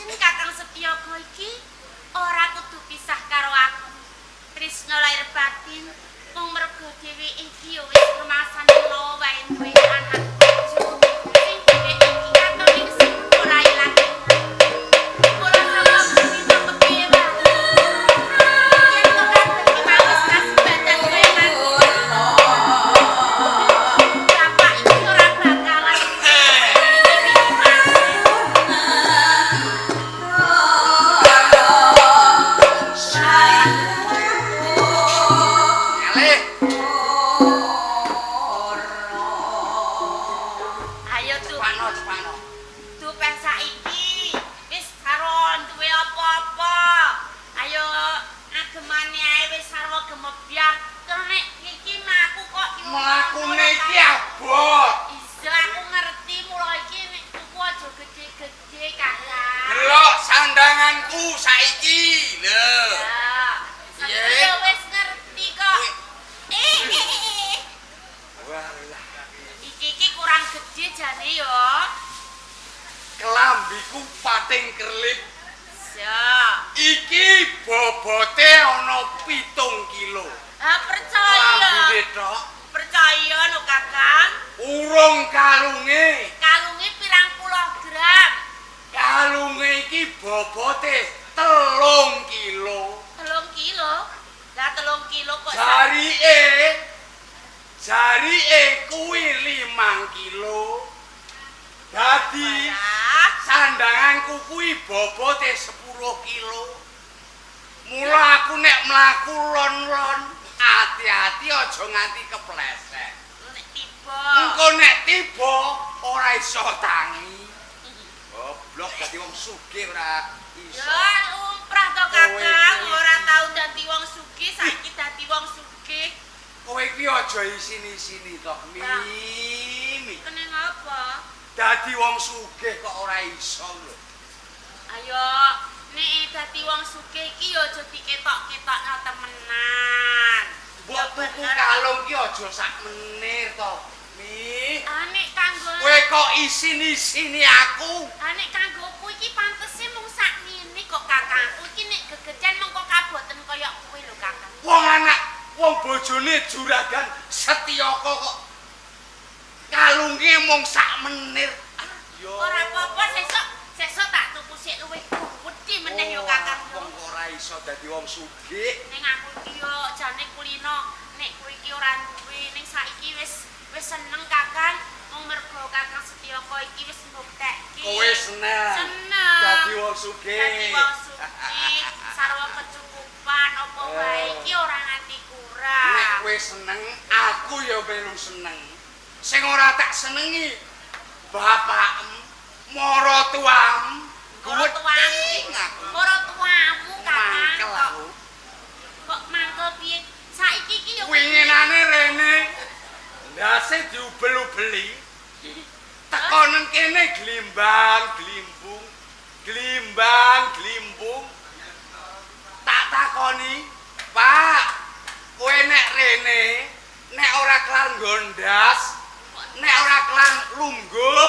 Pancen Kakang Setyaka iki ora kudu pisah karo aku. Trisna lahir batin mung mergo dheweke iki ya wis rumasane lawa wae duwe anak bojo. Sing dheweke iki katon ing mulai lagi. Mula saka kuwi kepiye wae. Yen to kabeh iki mau wis kasembadan kowe mati. Bapak iki ora bakalan Ngalih. Ayo tuh. Cepakno, cepakno. Dupeh saiki wis karo duwe apa-apa. Ayo agemane ae wis sarwa gemebyar. Terus nek iki mlaku kok yo Mlakune iki abot. Iya aku ngerti mula iki nek tuku aja gede-gede Kakang. Delok sandanganku saiki. Lho. Ya. Piye? Aku ya wis ngerti kok. Eh, eh, eh, eh. Walah. Iki iki kurang gede jane yo. Kelambiku pating kerlip. Iya. Iki bobote ana 7 kilo. Ah percaya. Klambine tok. Percaya no Kakang. Urung kalunge. Kalunge pirang puluh gram. Kalunge iki bobote 3 kilo. 3 kilo. Lah 3 kilo kok Jarike jarike kuwi 5 kilo. Dadi Lah, sandanganku kuwi bobote 10 kilo. Mula aku nek mlaku lon-lon, ati-ati aja nganti kepleset. Nek tiba. Engko nek tiba ora iso tangi. Goblok dadi wong sugih ora iso. Ya lumrah to Kakang, ora tau dadi wong sugih, saiki dadi wong sugih. Kowe iki aja isini-isini to, Mimi. Keneng apa? Dadi wong sugih kok ora iso lho. Ayo, nek dadi wong sugih iki ya aja diketok-ketokno temenan. Mbok tuku kalung ki aja sak menir to, Mi. Ah nek kanggo Kowe kok isin-isini aku? Ah nek kanggoku iki pantese mung sak ngene kok Kakangku iki nek gegeden mengko kaboten kaya kowe lho Kakang. Wong anak, wong bojone juragan Setyaka kok kalunge mung sak menir. Yo. Ora apa-apa sesuk, sesuk tak tuku sik luwih gedhi meneh yo Kakang. Wong kok ora iso dadi wong sugih. Ning aku iki yo jane kulino nek kowe iki ora duwe ning saiki wis wis seneng Kakang mung mergo Kakang Setyaka iki wis mbuktekke. Kowe seneng. Seneng. Dadi wong sugih. Dadi wong sugih, sarwa kecukupan apa wae iki ora nganti kurang. Nek kowe seneng, aku ya melu seneng. Sing ora tak senengi bapakem, maratuwamu, Maratuwamu. aku. Maratuwamu Kakang. Mangkel aku. Kok mangkel piye? Saiki iki yo Winginane rene ndase diubel-ubeli. Teko nang kene glimbang glimbung, glimbang glimbung. Tak takoni, Pak, kowe nek rene nek ora kelar nggondas, nek ora kelar lungguh,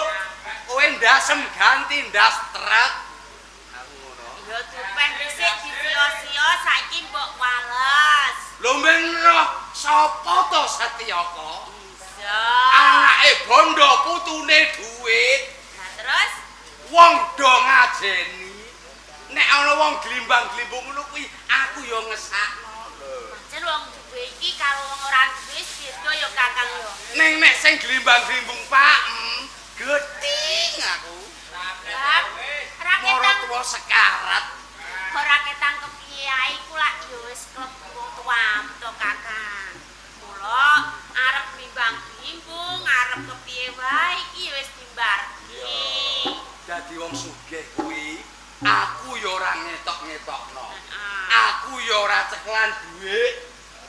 kowe ndasem ganti ndas truk. Aku ngono. Ya dupeh dhisik disio-sio saiki mbok wales. Lho men roh sapa to Setyaka? Iya. Anake bondo putune duit. Lah terus Wong do ngajeni. Nek ana wong glimbang-glimbung ngono kuwi aku ya ngesakno lho. pancen wong duwe iki karo wong ora duwe wis beda ya Kakang yo. Ning nek sing glimbang-glimbung Pak, geting aku. Lah ora Mara ketang tuwa sekarat. ora ketang kepiye ae iku lak ya wis klebu wong tuamu to Kakang. Mula arep glimbang-glimbung, arep kepiye wae iki ya wis dimbarke. Dadi wong sugih kuwi aku ya ora ngetok-ngetokno. Heeh. Aku ya ora ceklan dhuwit.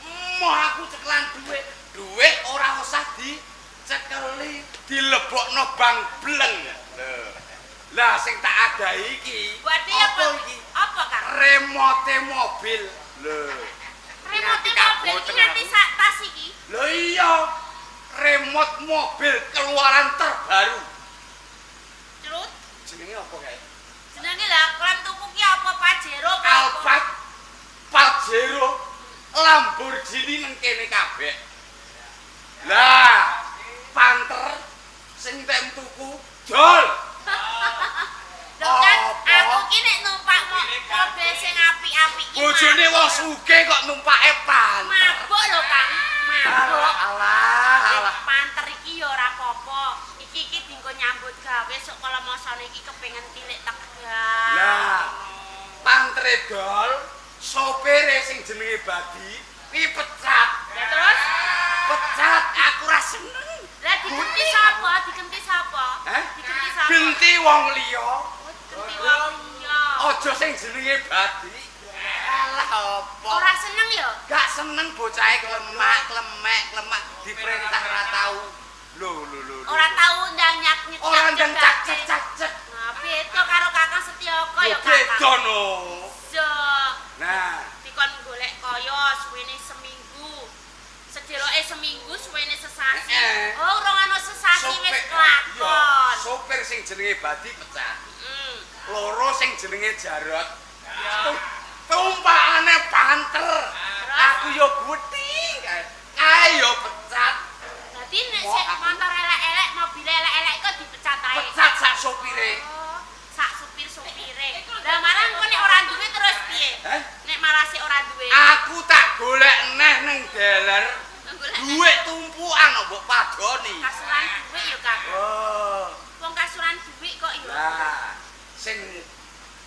Emoh aku ceklan dhuwit. Dhuwit ora usah dicekeli, dilebokno bank bleng. Lho. Lah sing tak adahi iki Berarti apa apa iki? Apa Kang? Remote mobil. Lho. Remote Nganti mobil iki kaboten nganti aku. sak tas iki. Lho iya. Remote mobil keluaran terbaru. Terus Jenenge apa kae? jenenge lah Lamborghini nang kene kabeh. Lah, panter sing tem tuku dol. Lho kan aku ki nek numpak mobil sing apik-apik iki. Bojone wong sugih kok numpake panter. Mabuk lho, Kang. Mabuk. Alah, alah. Panter iki ya ora apa-apa. Iki iki dienggo nyambut gawe sok kala masane iki kepengin tilik Tegal. Lah, pantere dol, sopire sing jenenge Badi iki pecat. Lah terus pecat aku ora seneng. Lah digenti sapa? Digenti sapa? Digenti sapa? Genti wong liya. Oh, digenti wong liya. Aja sing jenenge Badi. Alah apa? Ora seneng ya? Gak seneng bocahe klemak, klemek, klemak diperintah ora tau. Lho lho lho. Ora tau ndang nyak-nyek. Ora ndang cak-cak-cak. Nah, beda karo Kakang Setyaka ya, Kakang. Beda no. Iya. Nah, dikon golek kaya suwene seminggu. Sederoke seminggu suwene sesasi. Oh, urung ana sesasi wis kelakon. Sopir sing jenenge Badi pecah. Loro sing jenenge Jarot. Tumpakane panter. Aku yo guthi. Kae yo pecat. Dadi nek sik motor elek-elek, mobil elek-elek kok dipecat ae. Pecat sak sopire. Oh, sak supir-supire. Lah malah engko nek ora duwe terus piye? Nek malah sik ora duwe. Aku tak golek neh ning dealer. Duit tumpukan kok mbok padoni. Kasuran duit ya, Kang. Oh. Wong kasuran duit kok ya. Lah, sing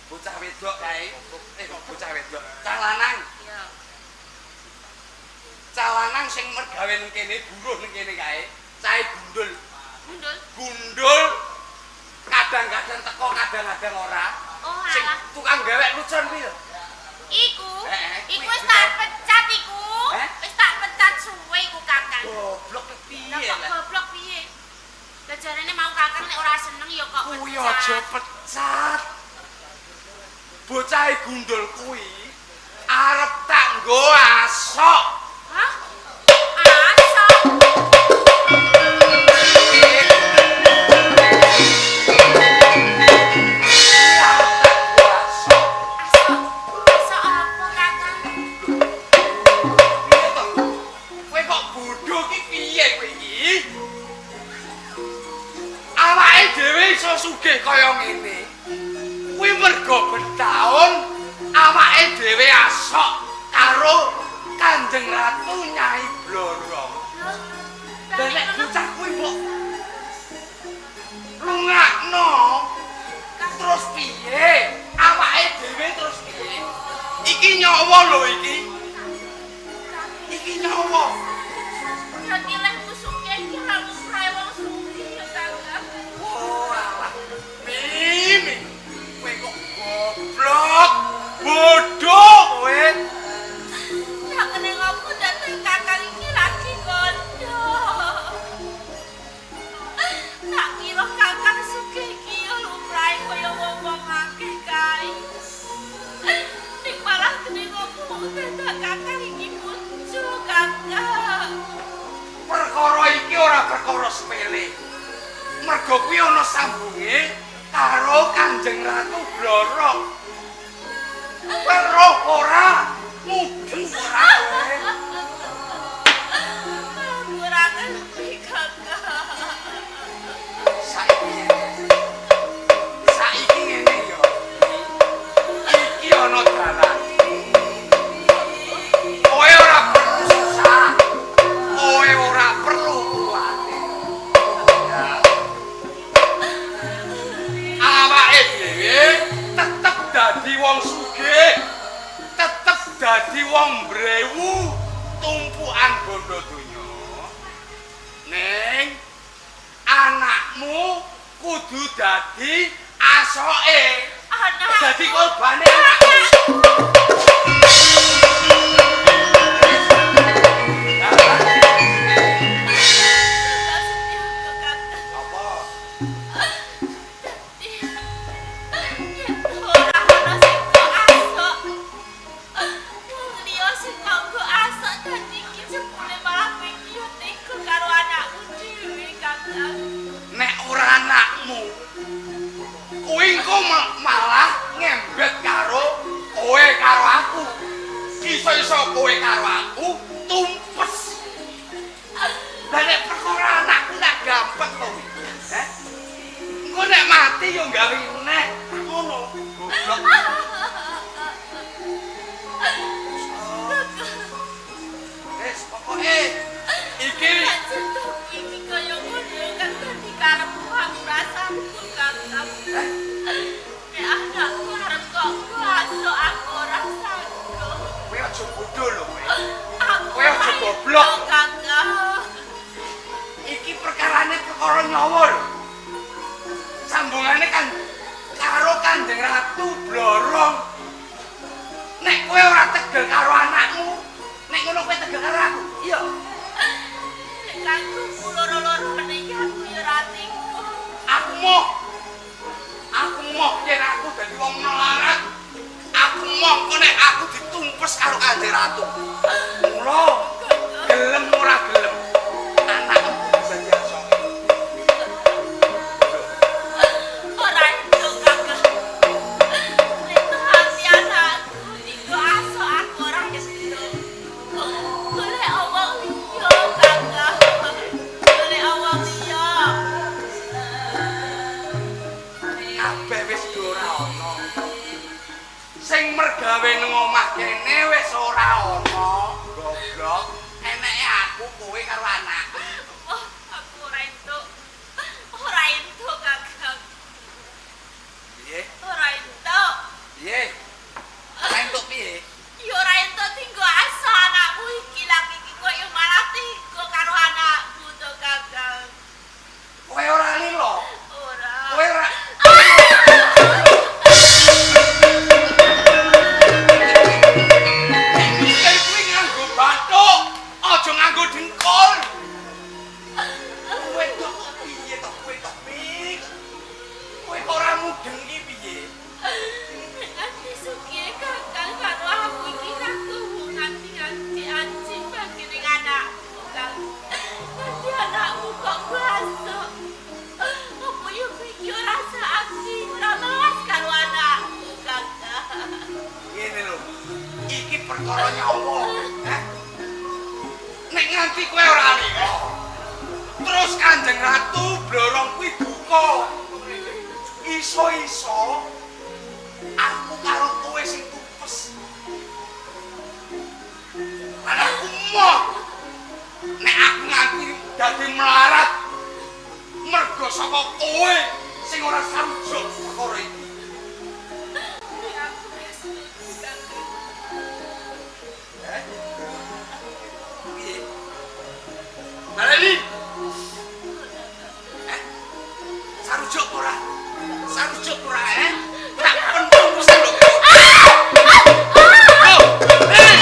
bocah wedok kae, kok bocah wedok, cah lanang. Iya. Cah lanang sing mergawe ning kene, buruh ning kene kae, cahe gundul. Gundul? Gundul. Kadang-kadang teko, kadang-kadang ora. Oh, sing tukang gawek lucon kuwi lho. Iku, iku wis tak pecat iku. Wis tak pecat suwe iku, Kakang. Goblok piye lah? Goblok piye? Lah jarene mau Kakang nek ora seneng ya kok pecat. Kuwi aja pecat. Bocahe gundul kuwi arep tak nggo asok. Hah? Asok? Asok apa, Kakang? Piye to? Kowe kok bodho ki piye kowe iki? Awake dhewe iso sugih kaya ngene. Kuwi mergo betaun awake dhewe asok karo Kanjeng Ratu Nyai Blorong. Lah nek bocah kuwi mbok lungakno terus piye? Awake dhewe terus piye? Iki nyawa lho iki. Iki nyawa. Dadi leh musuke iki ora musrahe wong sugih ya, Kakang. Oh, alah. Mimi. Kowe kok goblok, bodoh kowe. Lah kene ngopo dadi Kakang iki lagi kondo. Tak kira Kakang sugih iki yo lumrahe kaya wong-wong akeh kae. Ning malah kene ngopo dadak Kakang iki muncul, Kakang. Perkara iki ora perkara sepele. Mergo kuwi ana sambunge karo Kanjeng Ratu Blorong. Weruh ora? Mudeng ora kowe? Ora ngerti, Kakang. Saiki ngene ya. Iki ana dalan. Kowe ora perlu susah. Kowe ora perlu kuwatir. Awake dhewe tetep dadi wong sugih, tetep dadi wong mbrewu tumpukan bondo donya. Ning anakmu kudu dadi asoke. Anak dadi korbane anakmu. Apa? Ora ana sing kok asok. Wong liya sing kok nggo asok dadi iki jebule malah kowe iki yo tega karo anakmu dhewe, Kakang. Nek ora anakmu kuwi engko malah ngembet karo tegel karo anakmu. Nek ngono kowe tegel karo aku. Iya. Nek kanggo loro-loro iki aku ya ora tega. Aku moh. Aku moh yen aku dadi wong melarat. Aku moh kok nek aku ditumpes karo Kanjeng Ratu. Mula gelem ora gelem anakmu kudu dadi asoke. Ora entuk Kakang. Nek hati anakku dienggo asok aku ora entuk. Golek wong liya Kakang. Golek wong liya. Kabeh wis do ora ana. Sing mergawe nang omah kene wis ora ana. Goblok. Eneke aku kowe karo anak. Oh, aku ora entuk. Ora entuk Kakang. Piye? Ora entuk. Piye? Ora entuk piye? Ya ora entuk dinggo asok anakmu iki lha iki kok ya malah tega karo anakku to Kakang. Kowe ora lilo. Ora. Kowe ora. Mikir kuwi nganggo bathuk, aja nganggo dengkul. Kowe tok kok piye to kowe tok Mik? Kowe kok ora mudeng iki piye? Nganti sugih Kakang karo aku iki ra tuhu nganti-nganti anjing bagi ning anakku Kang. Nganti anakmu kok basok. Apa yo kowe iki ora saksi, ora melas karo anakku Kakang. Ngene lho. Iki perkara nyawa, eh? Nek nganti kowe ora lilo. Terus Kanjeng Ratu Blorong kuwi duka. Iso-iso aku karo kowe sing tumpes. Lan aku moh nek aku nganti dadi melarat mergo saka kowe sing ora sarujuk perkara iki. Nek aku wis setuju Kakang. Eh? Piye? Baleni. Eh? Sarujuk ora? Sarujuk ora, eh? Tak pentung pisan lho. Oh, eh.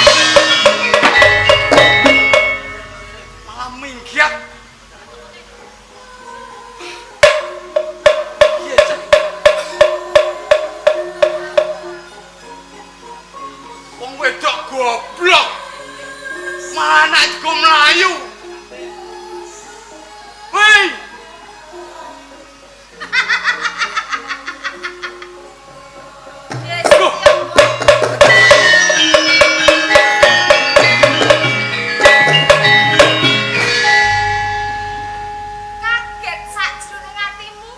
Malah minggat. Piye, Cak? Wong wedok goblok. Malah anak juga melayu. Woi. Wis Loh. Kaget sakjroning atimu.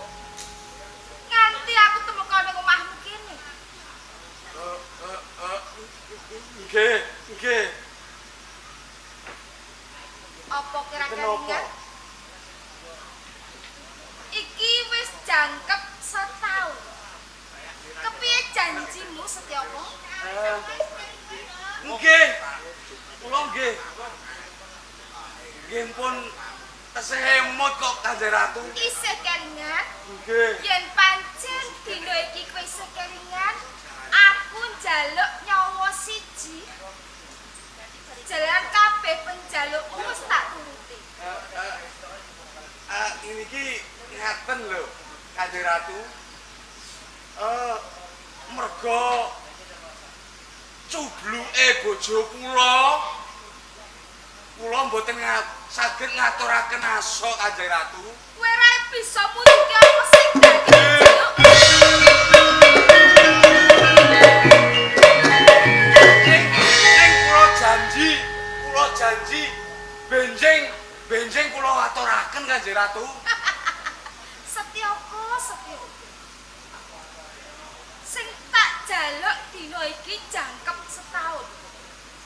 Nganti aku temeka ning omahmu kene. Nggih, nggih. Apa kira-kira Kenapa? ingat? Iki wis jangkep setahun. Kepiye janjimu Setyaka? Nggih. Kula nggih. Nggih pun tesih emut kok Kanjeng Ratu. Isih kelingan? Nggih. Yen pancen dina iki kowe isih kelingan, aku njaluk nyawa siji. Jalan kabeh penjalukmu wis tak turuti. Ini iki ngaten lho Kanjeng Ratu. Mergo cubluke bojo kula, kula mboten saged ngaturaken aso Kanjeng Ratu. Kowe ora bisa mujuki apa sing dadi penjalukmu. Ning kula janji, kula janji benjing benjing kula aturaken Kanjeng Ratu. Setyaka, Setyaka. Sing tak jaluk dina iki jangkep setahun.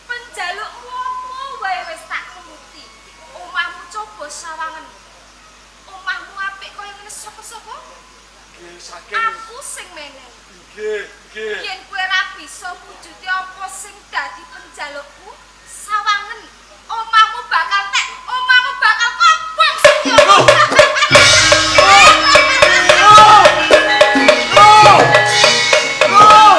Penjalukmu apa wae wis tak turuti. Omahmu coba sawangen. Omahmu apik kaya ngene sapa-sapa? Nggih saking Aku sing menehi. nggih, nggih. Yen kowe ora bisa mujuti apa sing dadi penjalukku, sawangen. Omahmu bakal tek, omahmu bakal kobong Setyaka. Oh! Oh! Oh! Oh!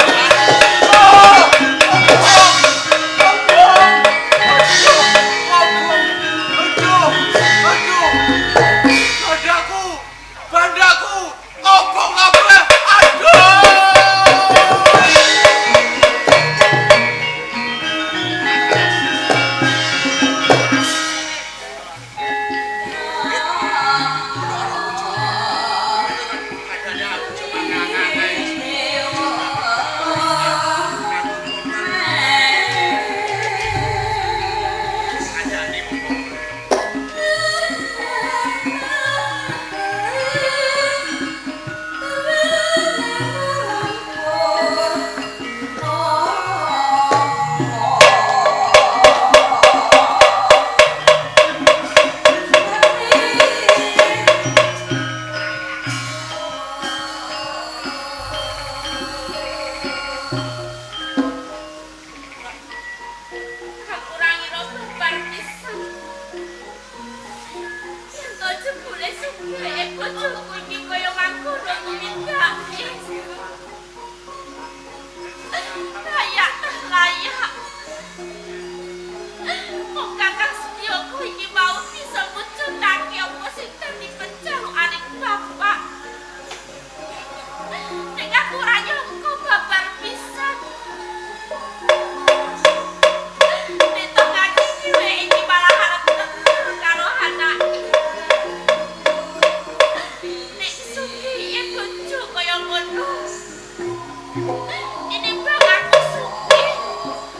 Ini bang aku sugih.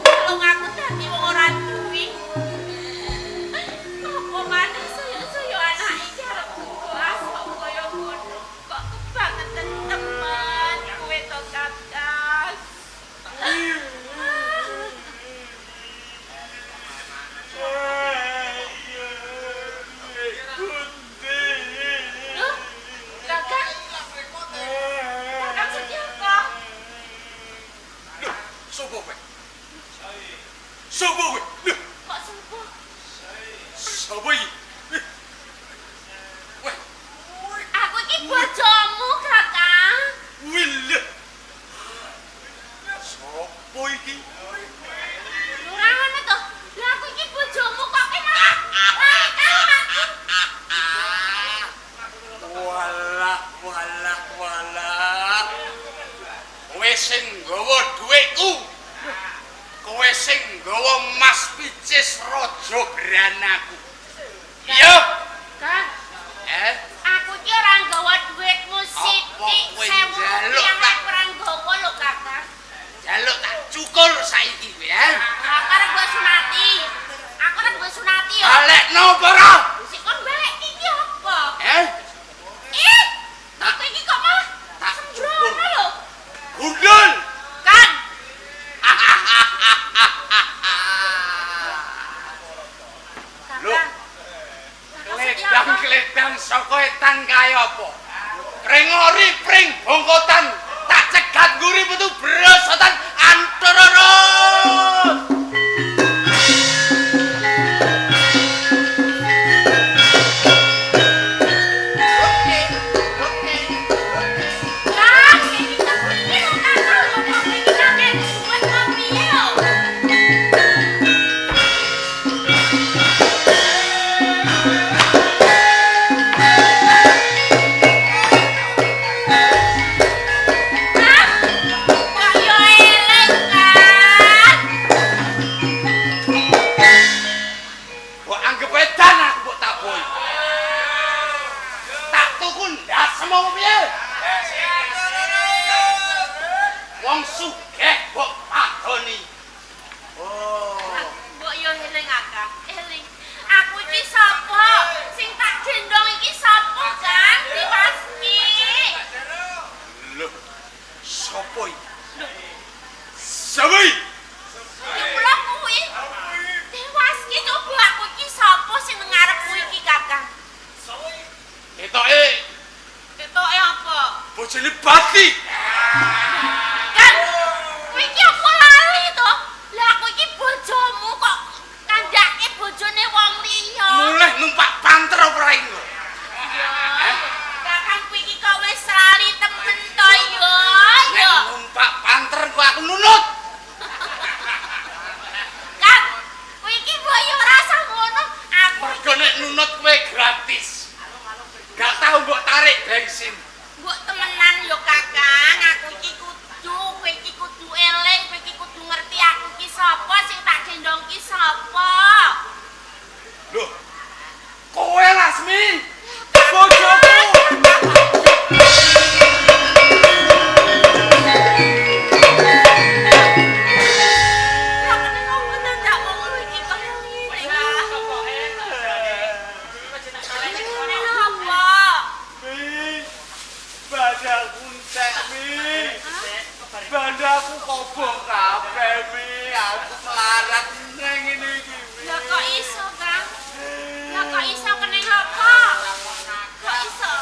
Kalau aku dadi wong ora duwe. Apa maneh saya-saya anak iki arep nggo asok kaya ngono. Kok kebangetan temen kowe to Kakang. Loh, Kakang, Kakang Setyaka. Lho, sapa kowe? Sapa kowe? Lho, Kok subuh? sapa iki? Weh, Aku iki bojomu, Kakang. wih lho. Sapa iki? Ora ngono to. Lah aku iki bojomu kok kowe malah Walah, walah, walah. Kowe sing nggawa dhuwitku. Kowe sing nggawa Mas Picis Raja Branaku. Iya. Kang, Eh, aku iki ora nggawa dhuwitmu sithik kowe 1000 njaluk, rupiah Kak? aku ora nggawa lho, Kakang. Jaluk tak cukur saiki kowe, ya. Aku arep mbok sunati. Aku arep mbok sunati ya. Balekno apa ora? Sik kon balik iki apa? Eh, Ih, aku iki kok malah Tak sembrono cukur. lho. Gundul. Kang, Lho. Kakang. Kakang Setyaka. Kledang-kledang saka etan kaya apa? Pring ori, pring bongkotan, tak cegat nguri metu brosotan antororot. Kang, iki kepiye lho, Kakang? Lho, kok iki kakek duit kok piye lho? Kang, kok yo eling, Kang? Mbok anggap edan aku mbok tabohi. Tak tuku ndas semono piye? Wong sugih mbok padoni. Oh. Mbok yo eling, Kang. Eling. Aku iki sapa? Sing tak gendong iki sapa, Kang? Diwasmi. Lho. Sopo iki? Sapa iki? Ya kula kuwi. Dewaski coba aku iki sapa sing nang ngarepku iki, Kakang? Ketoke Ketoke apa? bojone Bati. Kang, kowe iki apa lali to? Lah aku iki bojomu kok kandhake bojone wong liya. Mulih numpak panter apa ora iki? Ya, Kakang kowe iki kok wis lali temen to ya? Nek Ya. numpak panter kok aku nunut. Kang, kowe iki mbok ya ora usah ngono. Aku Mergo nek nunut kowe gratis. Gak tau mbok tarik bensin. Mbok temenan yo Kakang, aku iki kudu, kowe iki kudu eling, kowe iki kudu ngerti aku iki sapa, sing tak gendong ki sapa. Loh. Kowe Lasmi. Bojoku. Lah kene ngomong ndak wong iki kaya ngene, Kang. Ngene apa? Mi. Bandaku entek, Mi. Bandaku kobong kabeh, Mi. Aku melarat nang ngene iki, Mi. Lah kok iso, Kang? Lah kok iso kene apa? Kok iso?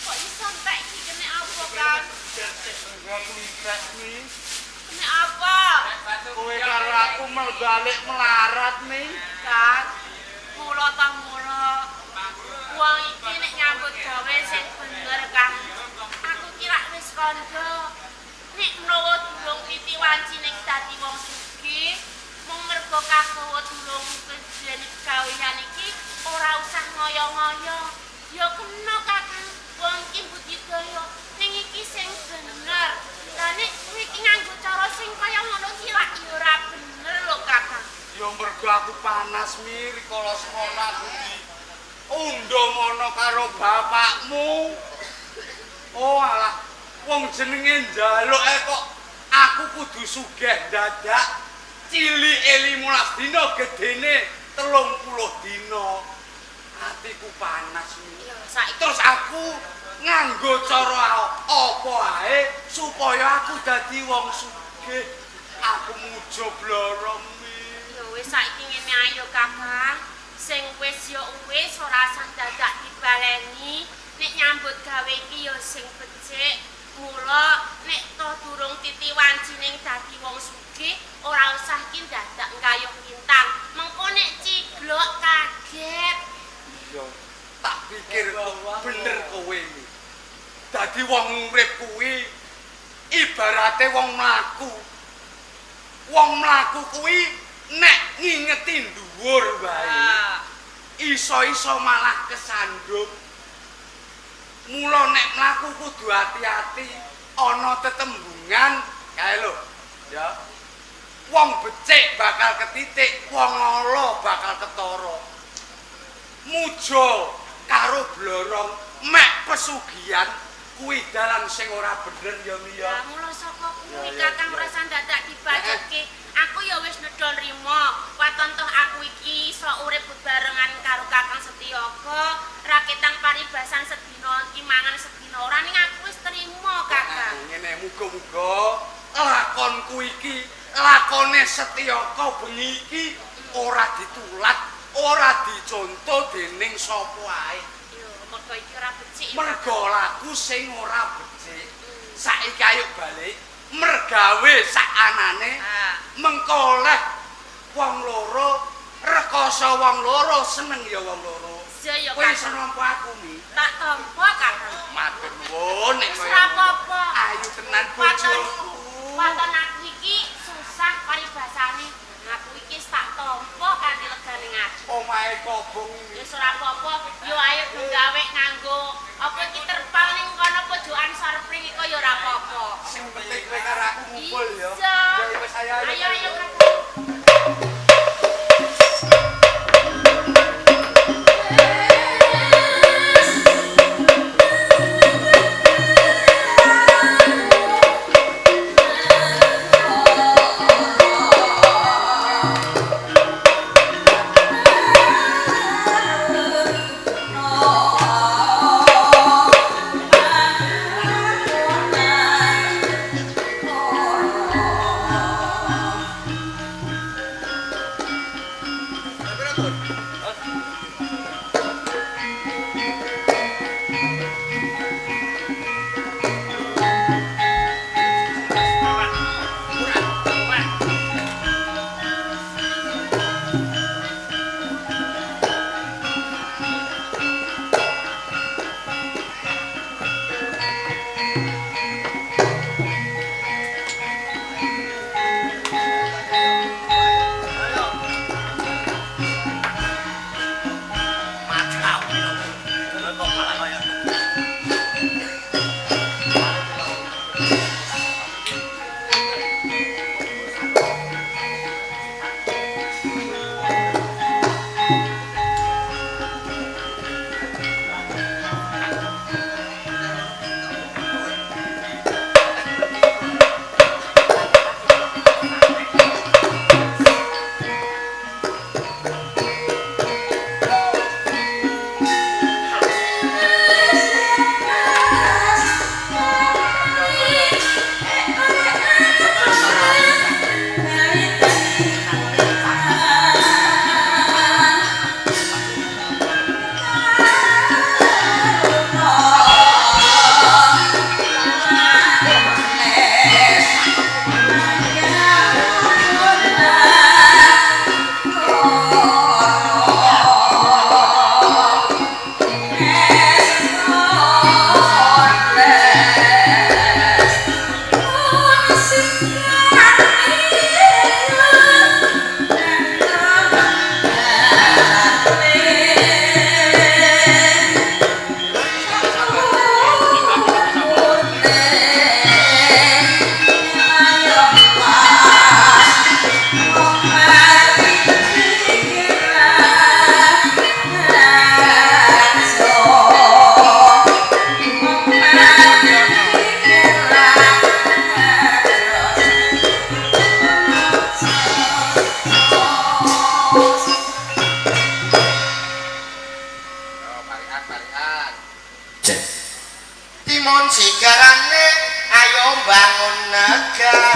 Kok iso entek iki kene apa, Kang? Bandaku entek, Mi. Kene apa? Kowe karo aku balik melarat, Mi. Kang, mula ta mula. Wong iki nek nyambut gawe sing bener, Kang. Aku ki lak wis kandha. Nek menawa durung titi wancine dadi wong sugih, mung mergo kagawa durung kejene gawean iki ora usah ngoyo-ngoyo. Ya kena, Kakang. Wong iki budidaya ning iki sing bener. Lah nek kowe iki nganggo cara sing kaya ngono ki lak ya ora bener lho, Kakang. Ya mergo aku panas, Mi, rikala semono aku di undha mono karo bapakmu. Oh alah. Wong jenenge njaluk kok aku kudu sugih dadak. Cilike 15 dina, gedene 30 dina. Atiku panas mi. Terus aku nganggo cara apa ae supaya aku dadi wong sugih. Aku mujo blorong mi. Ya wis saiki ngene ayo Kakang. Sing wis ya wis ora usah dadak dibaleni. Nek nyambut gawe iki ya sing becik. Mula nek toh durung titi wancining dadi wong sugih ora usah ki dadak nggayuh lintang. Mengko nek ciglok kaget. Iya, tak pikir kok bener kowe iki. Dadi wong urip kuwi ibarate wong mlaku. Wong mlaku kuwi nek ngingeti dhuwur wae. Iso-iso malah kesandung. Mula nek mlaku kudu ati-ati, ana tetembungan kae lho, ya. Wong becik bakal ketitik, wong ala bakal ketara. Mujo karo blorong mek pesugihan kuwi dalan sing ora bener ya Mi ya. Lah mula saka kuwi Kakang ora usah dadak dibacutke. Aku ya wis nedha nrimo. Waton toh aku iki iso urip bebarengan karo Kakang Setyaka, raketang paribasan sedina iki mangan sedina ora ning aku wis trimo Kakang. Ngene muga-muga lakonku iki, lakone Setyaka bengi iki ora ditulat, ora dicontoh dening sapa ae. Yo, mergo iki ora becik. Mergo laku sing ora becik. Saiki ayo balik mergawe sak anane, mengko oleh wong loro, rekoso wong loro, seneng ya wong loro. Iya ya, Kowe iso nampa aku Mi. Tak tampa Kakang. Matur nuwun nek wis ora apa-apa. Ayu tenan bojoku. Waton aku iki susah paribasane. Aku iki tak tampa kanthi legane ngaji. Omahe kobong iki. Wis ora apa-apa, yo ayo gawe nganggo apa iki terpal ning kono pojokan sarpring iku ya ora apa-apa. Sing penting kowe karo aku ngumpul ya. Ya wis ayo. Ayo ayo Kakang.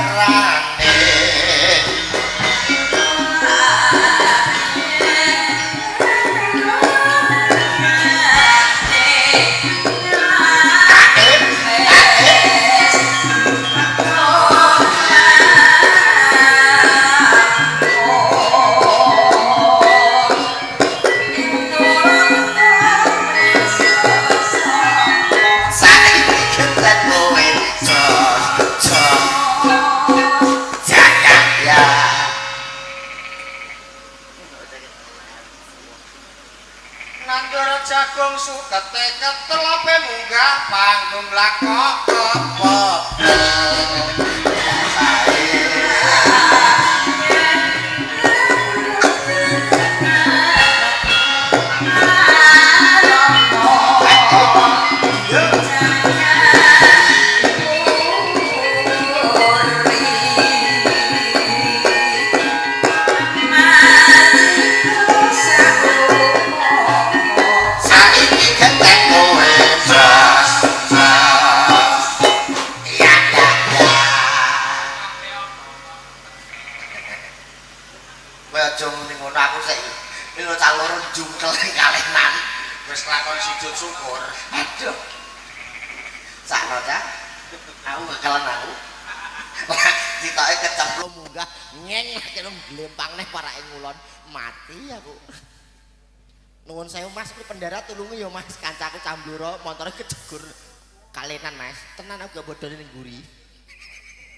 Suarane saiki genten kowe jos jaya ya. Nandur jagung sukete ketel ape munggah panggung lakok kepet. Saiki genten kowe jos jos ya ya ya. Kowe aja muni ngono, aku saiki lho cah loro jungkel kalenan. Wis lakon sujud syukur. Aduh. Sakno cah. Aku kekelen aku. Sitoke kecemplung munggah ngeng kene glempang neh parake ngulon mati aku. Nuwun sewu Mas, kuwi pendara tulungi ya Mas, kancaku cambluro montore kejegur kalenan Mas. Tenan aku gak bodhone ning mburi.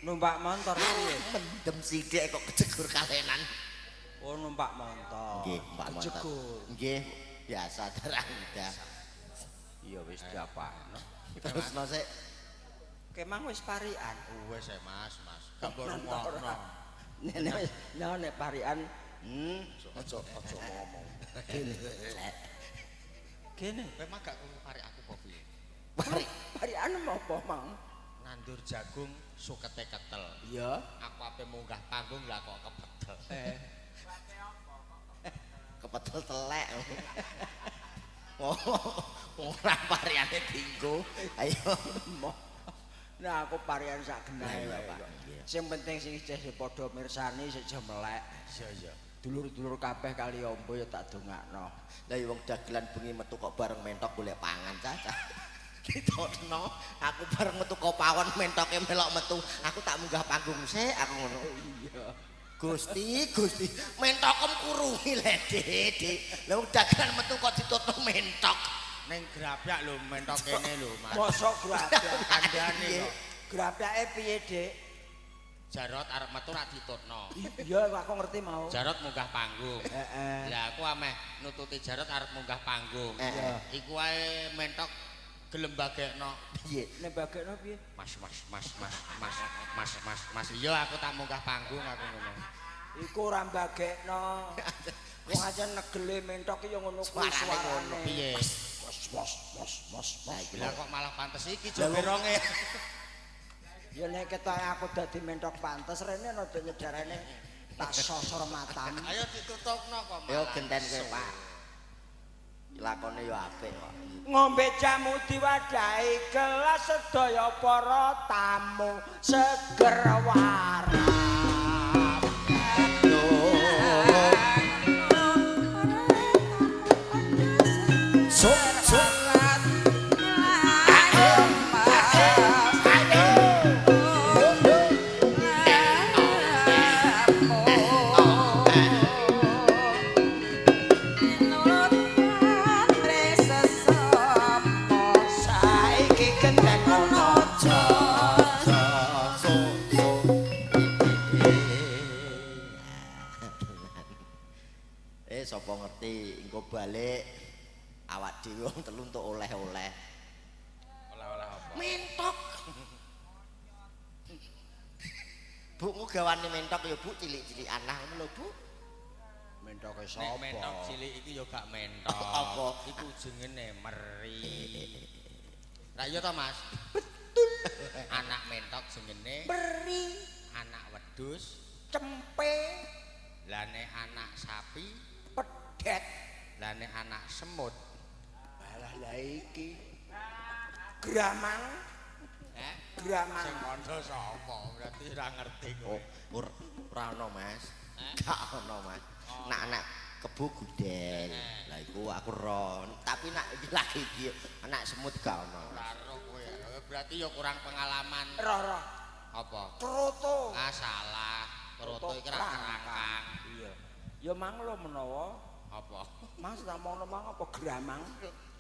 Numpak motor piye? Mendem sithik kok kejegur kalenan. Oh, numpak motor. Nggih, numpak motor. Kejegur. Nggih, biasa darah muda. Iya wis diapakno. Terusno sik. Kemang wis parikan. Wis e Mas, Mas. Gak mbok rungokno. Nek nek parikan, Aja aja ngomong. Kene. Kowe mah gak krungu parik aku apa piye? Parik. Parikan apa, Mang? Nandur jagung sukete ketel. Iya. Aku ape munggah panggung lah kok kepetel. Kepetel telek. Oh, ora pariane dinggo. Ayo. Nah, aku parian sak genahe Lah, iya, wae. Pak. Iya. Sing penting sing isih padha mirsani sik aja melek. Iya iya. Dulur-dulur kabeh kali ombo ya tak dongakno. Lah ya wong dagelan bengi metu kok bareng mentok golek pangan cah. Ditokno, aku bareng metu kok pawon mentoke melok metu. Aku tak munggah panggung sik aku ngono. Iya. Gusti, Gusti, mentokem kurungi le, Dik. Lah wong dagelan metu kok ditutno mentok. Ning grabyak lho mentok kene lho Mas. Mosok grabyak. Kandhane kok. Grabyake piye, Dik? Jarot arep metu rak ditutno. Iya, aku ngerti mau. Jarot munggah panggung. Heeh. Lah aku ameh nututi Jarot arep munggah panggung. Heeh. Iku wae mentok gelem bagekno. Piye? Nek bagekno piye? Mas mas mas mas mas mas mas mas. Iya aku tak munggah panggung aku ngono. Iku ora bagekno. Wong aja negele mentok ya ngono kuwi Suarane ngono. suarane. Piye? Mas mas mas mas mas. Lah kok malah pantes iki jogeronge. Ya nek ketoke aku dadi mentok pantes rene rada nyedarane tak sosor matamu. Ayo ditutupno kok malah. Yo genten kowe, Pak. Lakone yo apik kok. Ngombe jamu diwadahi gelas sedaya para tamu seger waras. Sok sok. Saiki genten ono Sapa ngerti engko balik awak dhewe wong telu entuk oleh-oleh. Oleh-oleh apa? Mentok. Bu, ku gawane mentok ya Bu cilik-cilikan lah ngono lho Bu. Mentoke Nek sapa? mentok cilik iki ya gak mentok. Apa? Iku jengene meri. Lah iya to Mas? Betul. Anak mentok jengene Meri, anak wedhus, cempe, lah nek anak sapi, pedet. lah nek anak semut. Alah lah iki. Gramang. Eh? Gramang. Sing kandha sapa? Berarti ora ngerti kowe. Oh, ora ono, Mas. Gak ono, Mas. Nak anak kebo gudel. Lah iku aku ron, tapi nak iki lagi iki anak semut gak ono. Ora ro kowe. Berarti ya kurang pengalaman. Roh-roh. Apa? Kroto. Ah salah. Kroto iki ra kerangkang. Iya. Ya mang lho menawa. Apa? Mas tak mono mang apa gramang?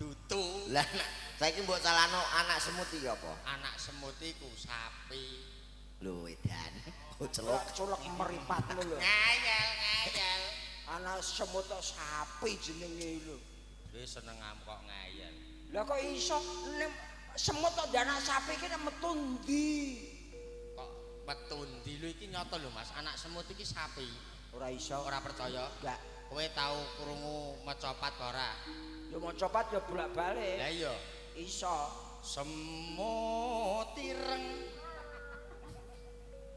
Dutu. Lah saiki mbok salahno anak semut iki apa? Anak semut iku sapi. Lho edan. Koclok culek meripatmu lho. Ngayal, ngayal. Anak semut kok sapi jenenge lho. Wis seneng kok ngayal. Lah kok iso semut kok anak sapi iki metu ndi? Kok metu ndi lho iki nyata lho Mas, anak semut iki sapi. Ora iso. Ora percaya? Enggak. Kowe tau krungu macapat apa ora? Ya macapat ya bolak-balik. Lah iya. Iso. Semut ireng.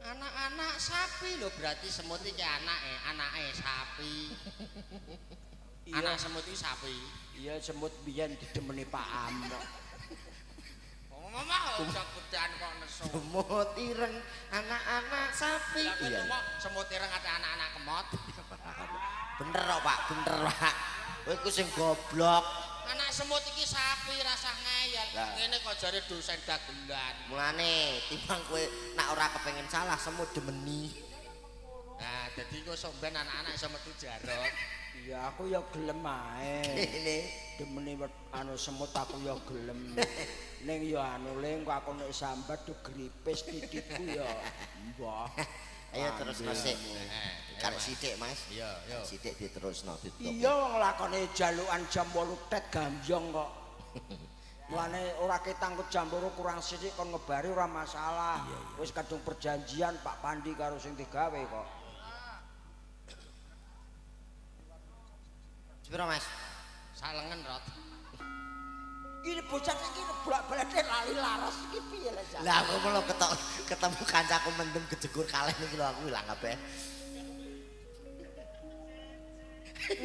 Anak-anak sapi lho, berarti semut iki anake, anake sapi. Iya. Anak semut iki sapi. Iya, semut biyen didemeni Pak Am. Mama aja gedean kok nesu. Semut ireng anak-anak sapi. Iya. Semut ireng ate anak-anak kemot. Bener kok, Pak, bener, Pak. Kowe iku sing goblok. Anak semut iki sapi rasah ngeyel. Ngene kok jare dosen dagelan. Mulane timbang kowe nak ora kepengin salah semut demeni. Nah, dadi kok sok ben anak-anak iso metu jarot. Iya, aku ya gelem ae. Ngene demeni anu semut aku ya gelem. Ning ya anu le engko aku nek sambat do gripis titikku ya. Mbah. Ayo terusno sik. Karek sithik, Mas. Iya, iya. Sithik diterusno ditutup. Iya wong lakone jalukan jam 8 tet gambyong kok. Mulane ora ketangkut jam 2 kurang sithik kon ngebari ora masalah. Wis kadung perjanjian Pak Pandi karo sing digawe kok. Sepiro, Mas? Salengen, Rot. Iki bocah iki bolak-balik lali laras iki piye lho, Cak? Lah aku lho ketemu kancaku mendem kejegur kalih niki lho aku ilang kabeh.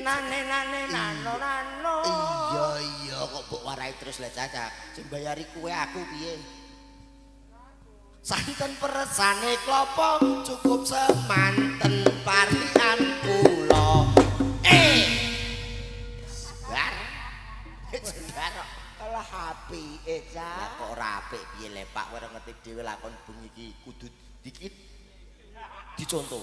Nane nane nano nano. Iya iya kok mbok warai terus lho Caca. Sing bayari kowe aku piye? Santen peresane klopo cukup semanten parian kula. Sebar. Sebar. Lah apike, Cak. Lah kok ora apik piye le Pak, kowe ora ngerti dhewe lakon bengi iki kudu dikit dicontoh.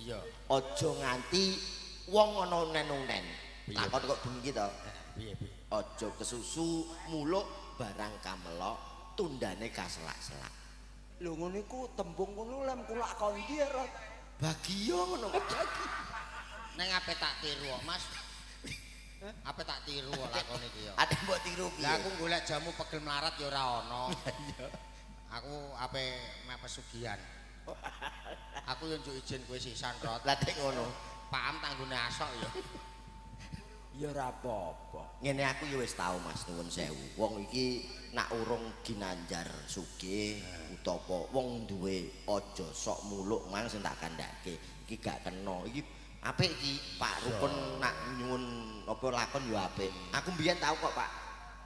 Iya. Aja nganti wong ana unen-unen. Lakon kok bengi iki to. Piye piye? Aja kesusu muluk barang kamelok tundane kaselak-selak. Lho ngono iku tembung ngono lem kulak kondi ya, Rot. Bagio ngono. Ning ape tak tiru kok, Mas? Ape tak tiru kok lakon iki ya. Ate mbok tiru piye? Lah aku golek jamu pegel melarat ya ora ana. Iya. Aku ape mek pesugihan. Aku yo njuk izin kowe sisan, Rot. Lah tek ngono. Pak Am tanggone asok ya. Ya ora apa-apa. Ngene aku ya wis tau Mas nuwun sewu. Wong iki nak urung ginanjar sugih utawa wong duwe aja sok muluk mang sing tak kandhake. Iki gak kena. Iki apik iki Pak Rukun nak nyuwun apa lakon ya apik. Aku mbiyen tau kok Pak.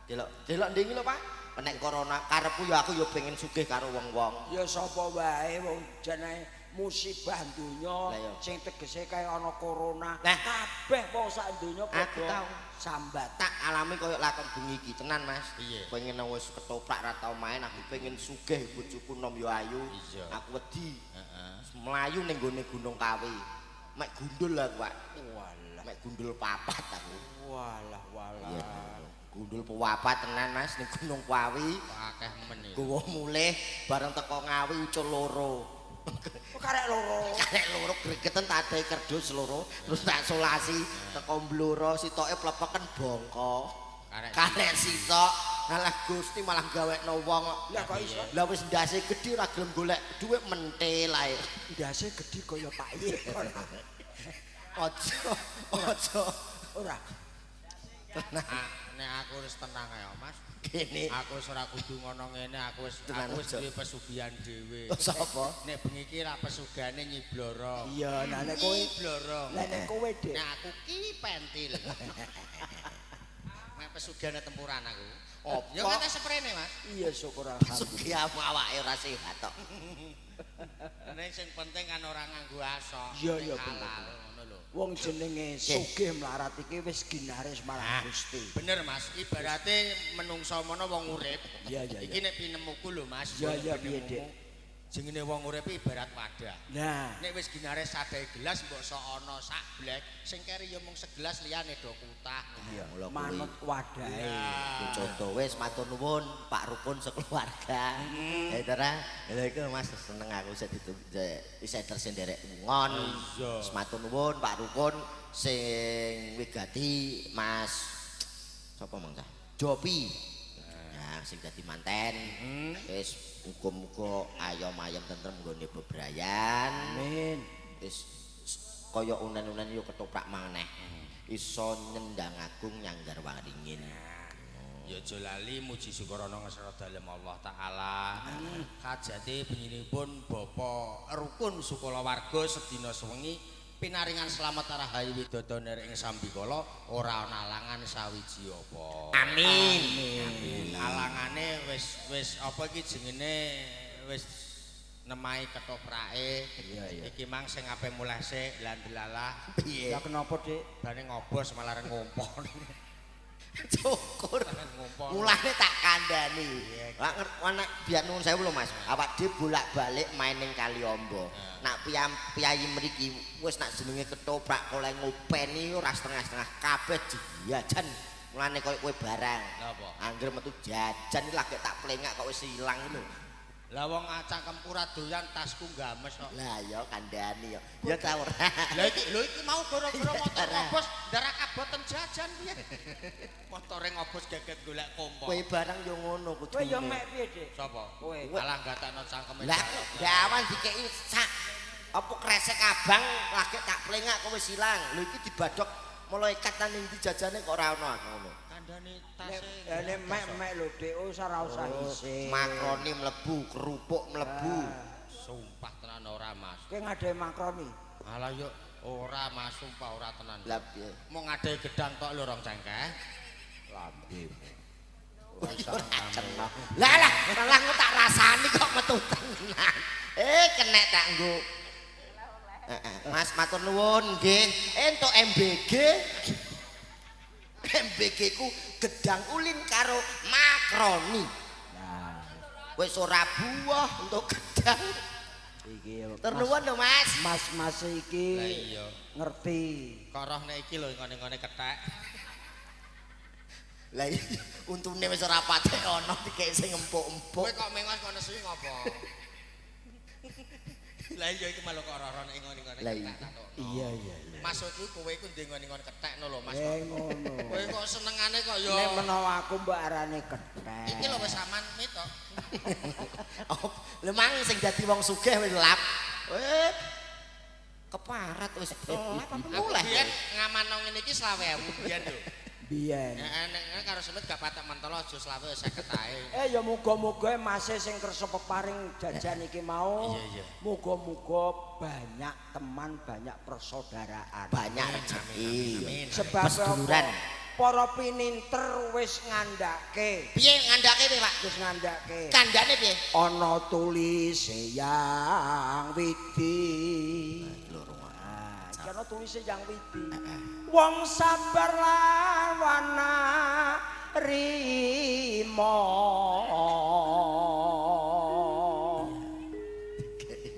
Delok, delok ndek iki lho Pak. Nek corona karepku ya aku ya pengen sugih karo wong-wong. Ya sapa wae wong jenenge musibah donya sing tegese kaya ana corona. Kabeh wong sak donya padha sambat. Tak alami koyo lakon bengi iki tenan Mas. Pengen wis ketoprak ra tau main aku pengen sugih bojoku nom ya ayu. Aku wedi. Heeh. Mlayu ning gone Gunung Kawi. Mek gundul aku Pak. Walah. Mek gundul papat aku. Walah walah. Gundul papat tenan Mas ning Gunung Kawi. Akeh men iki. Gowo mulih bareng teko Ngawi ucul loro. Oh, karek loro. Karek loro gregeten tak adahi kerdus loro, terus tak solasi teko Blora sitoke plepeken bongko. Karek sitok. Alah Gusti malah gawekno wong. Lah kok iso? Lah wis ndase gedhi ora gelem golek dhuwit mentil ae. Ndase gedhi kaya Pak Ye. Aja, aja. Ora. Tenang. Nek aku wis tenang ae, Mas. Kene aku wis ora kudu ngono ngene, aku wis duwe pesugihan dhewe. Sapa? Nek bengi iki ra pesugihane Nyi Blorong. Iya, nah nek kowe Blorong. Lah nek kowe, Dik. Nek aku ki pentil. Mek pesugihane tempuran aku. Apa? Ya nganti seprene, Mas. Iya syukur alhamdulillah. Sugih awake ora sehat tok. Nek sing penting kan ora nganggo asok. Iya iya bener. Ngono lho. Wong jenenge sugih melarat iki wis ginaris marang Gusti. Bener, Mas. Ibarate menungsa mono wong urip. Iya iya. Iki nek pinemuku lho, Mas. Iya iya piye, Dik? Jenenge wong urip ibarat wadah. Nah, nek wis ginaris sadae gelas mbok sok ana sak blek, sing keri ya mung segelas liyane do kutah. Iya, mula kuwi. Manut wadahe. Contoh wis matur nuwun Pak Rukun sekeluarga. Ya ta ra? Lha iku Mas seneng aku isih isih tersenderek ngon. Wis matur nuwun Pak Rukun sing wigati Mas sapa mang cah? Jopi. Nah, sing dadi manten. Wis muga-muga ayom-ayom tentrem nggone bebrayan. Amin. Wis kaya unen-unen yo ketoprak maneh. Iso nyendang agung nyanggar waringin. Ya aja lali muji syukur ana ngasra dalem Allah taala. Kajate benginipun Bapak Rukun Sukalawarga sedina sewengi pinaringan slamet rahayu widodo ner ing sambikala ora ana alangan sawiji apa. Amin. Amin. Alangane wis wis apa iki jengene wis nemahi ketoprake. Iki mang sing ape mulih sik lan delalah. Piye? Lah kenapa, Dik? Bane ngobos malah ngompon. Cukur. Mulane tak kandhani. Lah anak biar nuwun sewu lho Mas. Awak dhewe bolak-balik main ning Kaliombo. Nak piyayi mriki wis nak jenenge ketoprak oleh ngopeni ora setengah-setengah kabeh jajan. Mulane koyo kowe barang. Lha apa? Angger metu jajan iki lagi tak plengak kok wis ilang lho. Lah wong cangkemku ora doyan tasku games kok. Lah ya kandhani ya. Ya ta ora. Lah iki lho iki mau gara-gara motor ngobos ndarak kaboten jajan piye. Motore ngobos geget golek kompor. Kowe barang yo ngono kudu. Kowe yo mek piye, Dik? Sapa? Kowe. Alah gatakno cangkeme. Lah gawan dikeki sak apa kresek abang lagi tak plengak kok wis ilang. Lho iki dibadhok malaikat nang ndi jajane kok ora ono aku ngono. Kandhane tase. Nek mek-mek lho Dik, ora usah isih. Makroni mlebu, kerupuk mlebu. Sumpah tenan ora, Mas. Kowe ngadhe makroni? Alah yo ora, Mas, sumpah ora tenan. Lah piye? Mau ngadhe gedang tok lho rong cengkeh. Lambe. Lah lah, malah aku tak rasani kok metu tenan. Kenek tak nggo. Mas matur nuwun nggih. Entuk MBG. MBG ku gedang ulin karo makroni. Nah, wis ora buah untuk gedang. Iki ternuwun lho Mas. Mas-mas iki iya. Ngerti. Kok roh nek iki lho ngene-ngene kethek. Lah iya, untune wis ora patek ana dikek sing empuk-empuk. Kowe kok mengos kono suwi ngopo? Lah iya iki malah kok roh-roh nek ngene-ngene kethek. Iya iya iya. Maksudku kowe iku ndek ngene-ngene kethek no lho Mas. Ngono. Kowe kok senengane kok ya. Nek menawa aku mbok arane kethek. Iki lho wis aman mit to. Lho mang sing dadi wong sugih wis lap. Keparat wis lap apa mulih. Biyen ngamanno ngene iki 20.000 biyen lho. Biyen. Nek karo semut gak patek mentolo aja 20 50 ae. Ya muga-muga mase sing kersa peparing jajan iki mau. Iya iya. Muga-muga banyak teman, banyak persaudaraan. Banyak rezeki. Sebab seduluran. Para pininter wis ngandhake. Piye ngandhake piye, Pak? Wis ngandhake. Kandhane piye? Ana tulise yang widi. Lho Iki ana tulise yang widi. Wong sabar lawan rimo.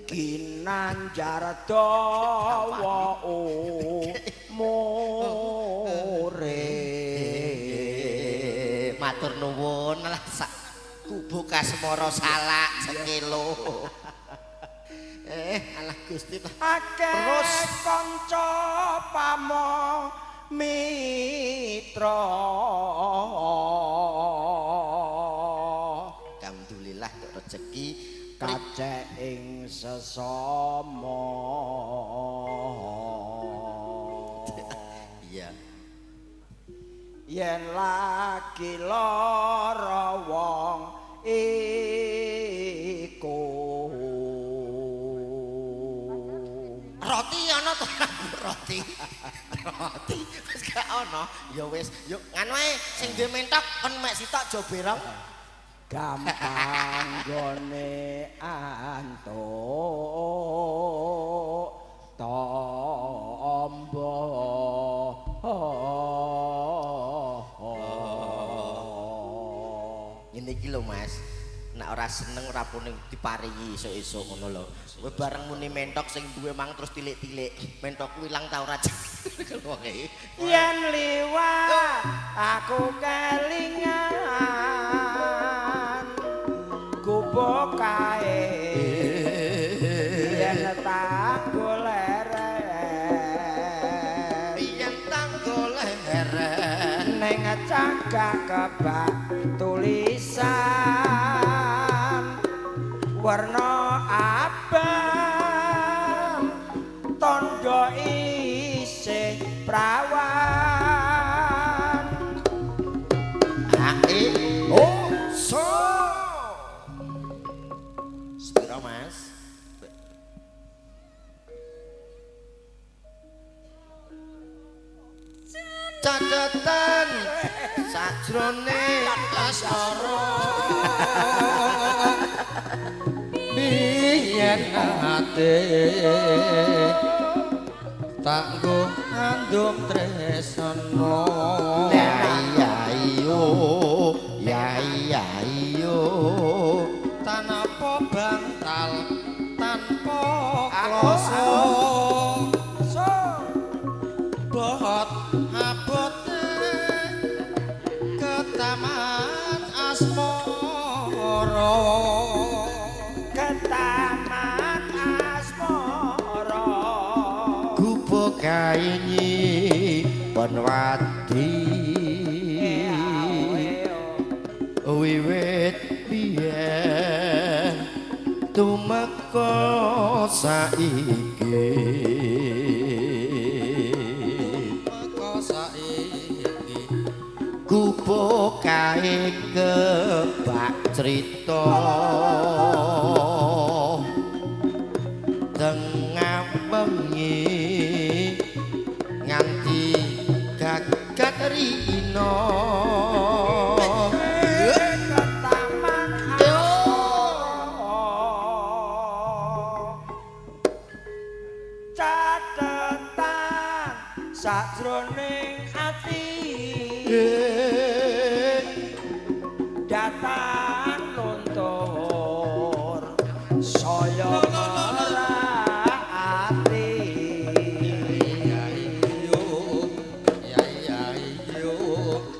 Ginanjar dawa umure. Matur nuwun lah sak kubu kasmara salak sekilo. Alah Gusti akeh kanca pamong mitra. Alhamdulillah tok rezeki kacek ing sesama. Iya. Yen lagi lara wong iku. Roti ana ana to roti. Roti wis gak ana. Ya wis, yo nganu ae sing duwe mentok kon mek sitok aja berong. Gampang gone antuk tombo. Ngene iki lho Mas. Nek ora seneng ora pune diparingi esuk-esuk ngono lho. Kowe bareng muni mentok sing duwe mang terus tilik-tilik. Mentokku ilang ta ora wonge. Yen liwat aku kelingan gubuk kae yen tak goleren yen tak goleren ning cagak kebak tulisan warna abang tondo isih prawan. A E O so. Sepiro Mas? Catatan sajrone asmara biyen ate tak nggo ngandung tresna ya iyo ya iya iyo tanpa bantal tanpa kloso bot abote ketaman asmara ketaman asmara gubuk kae pon wadi wiwit biyen tumeka saiki gubuk kae kebak crita tengah wengi nganti gagat rina ketaman asmara catetan sajroning ati datan luntur saya ora ati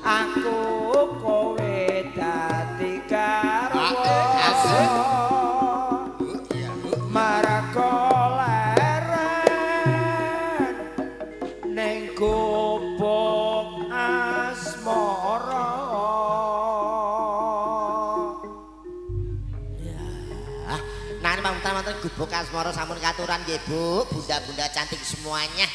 aku kowe dadi garwa marga leren ning gubuk asmara. Nah, mantan-mantan gubuk asmara sampun katuran nggih Bu, bunda-bunda cantik semuanya.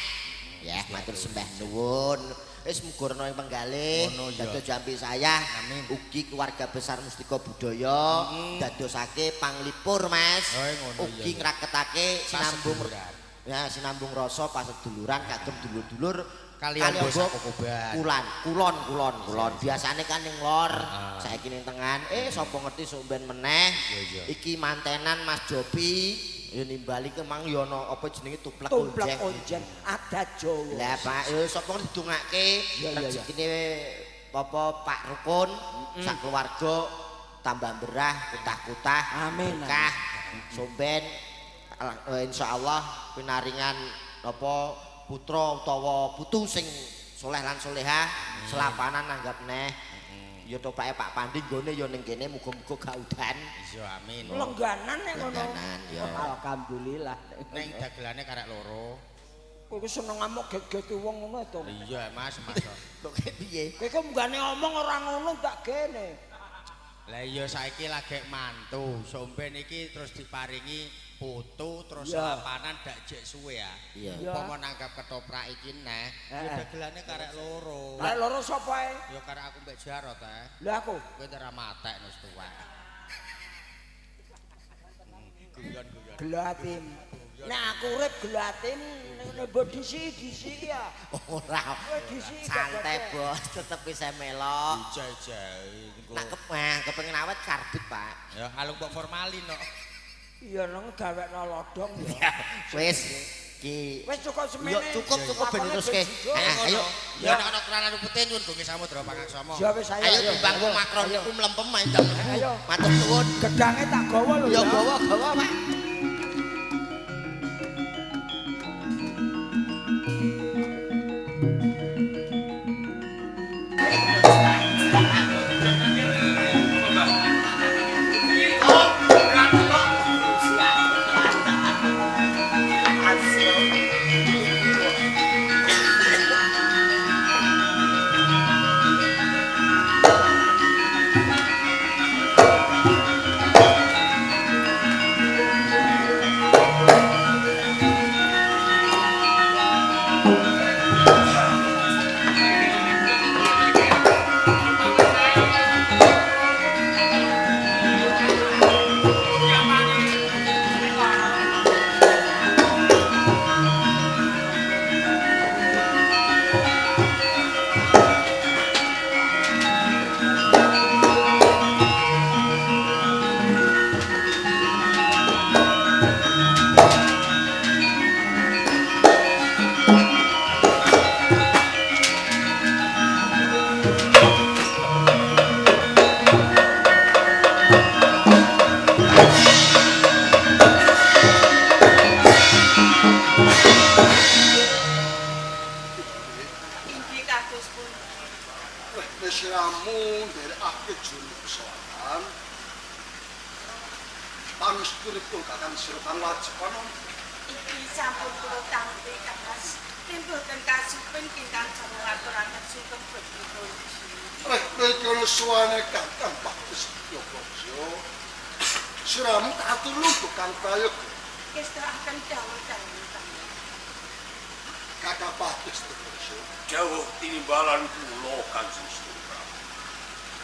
Ya, matur sembah nuwun. Wis muga ana ing penggalih, dados jampi saya, ugi keluarga besar Mustika Budaya, dadosake panglipur Mas. Ugi ngraketake sinambung ya sinambung rasa paseduluran kagem dulur-dulur kaliyan basa kokoban. Kulon kulon kulon. Biasane kan ning lor, saiki ning tengan. Sapa ngerti sok ben meneh. Iki mantenan Mas Jopi ya nimbali ke mang ya ana apa jenenge tuplek onjeng. Tuplek onjeng adat Jawa. Lah Pak, ya sapa ngerti didongake rezekine apa Pak Rukun sak keluarga tambah berah kutah-kutah. Amin. Berkah somben insyaallah pinaringan apa putra utawa putu sing soleh lan solehah selapanan nanggap neh. Ya topake Pak Pandi nggone ya ning kene muga-muga gak udan. Iya amin. Lengganan nek ngono. Lengganan ya. Alhamdulillah. Ning dagelane karek loro. Kowe iku seneng ngamuk get-geti wong ngono to. Iya Mas, Mas. Kok piye? Kowe iku munggane omong ora ngono tak gene. Lah iya saiki lagi mantu, somben iki terus diparingi putu terus selapanan dak jek suwe ya. Upama nanggap ketoprak iki neh, ya dagelane karek loro. Karek loro sapa ae? Ya karek aku mbek Jarot ae. Lah aku kowe ora matek wis tuwek. Guyon-guyon. Gelo atimu. Nek aku urip gelatin mbok disi-disi ya. Ora. Santai, Bos, tetep bisa melok. Ijai-jai engko. Nak kepengin awet karbit, Pak. Ya alung mbok formalin kok. Iya nang gawekno lodong ya. Wis ki. Wis cukup semene. Yo cukup cukup ben teruske. Ayo. Ya nek ana kranan putih nyuwun gonge samudra pangaksama. Ya wis ayo. Ayo timbang makron niku mlempem ae ndang mlebu. Matur suwun. Gedange tak gawa lho. Ya gawa-gawa, Pak.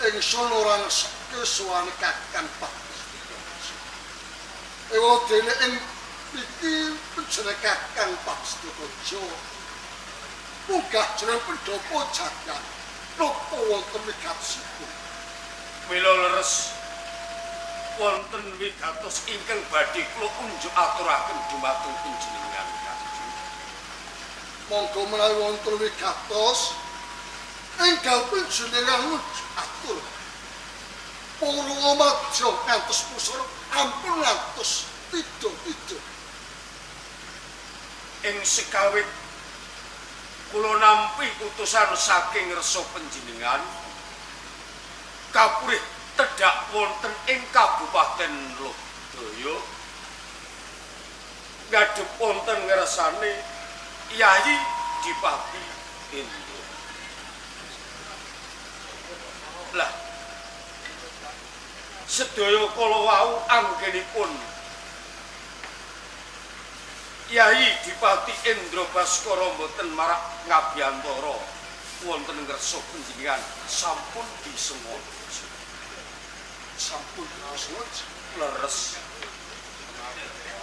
Ingsun ora ngesekke suwane Kakang Patistaka. Ewa dene ing iki jenenge Kakang Patistaka. Munggah jroning pendhapa jagat napa wonten wigatosipun. Mila leres wonten wigatos ingkang badhe kula unjuk aturaken dumateng panjenengan Kanjeng. Monggo menawi wonten wigatos enggal panjenengan atur. Purwa madya ngantos pusara ampun ngantos tidha-tidha. Ing sekawit kula nampi utusan saking resa panjenengan kapurih tedhak wonten ing Kabupaten Lodaya ngadhep wonten ngersane Yayi Dipati Indra. Lah sedaya kala wau anggenipun Yayi Dipati Indra Baskara mboten marak ngabiyantara wonten ngersa panjenengan sampun disengaja. Sampun disengaja leres.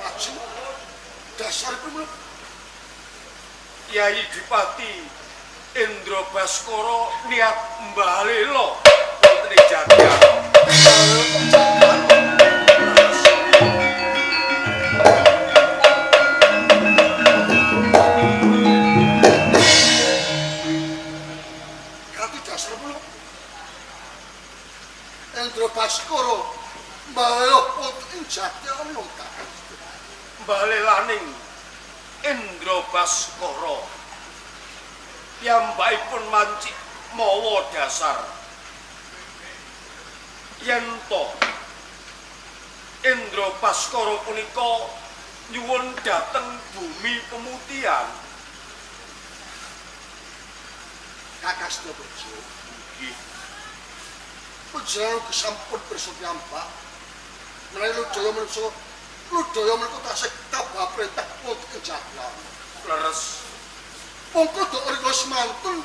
Lajeng dasaripun Yayi Dipati Indra Baskara niat mbalela wonten ing Jatiana. Kanthi dasar kula Indra Baskara mbalela wonten ing Jatiana Kakang. Mbalelaning Indra Baskara piyambakipun mancik mawa dasar yen to Indra Baskara punika nyuwun dhateng bumi pemutihan. Kakang Setiapraja, nggih. Panjenengan ugi sampun pirsa piyambak menawi Lodaya menika Lodaya menika tasih kabah perintah wonten ing Jatiana. Leres. Mongko dok rika semantun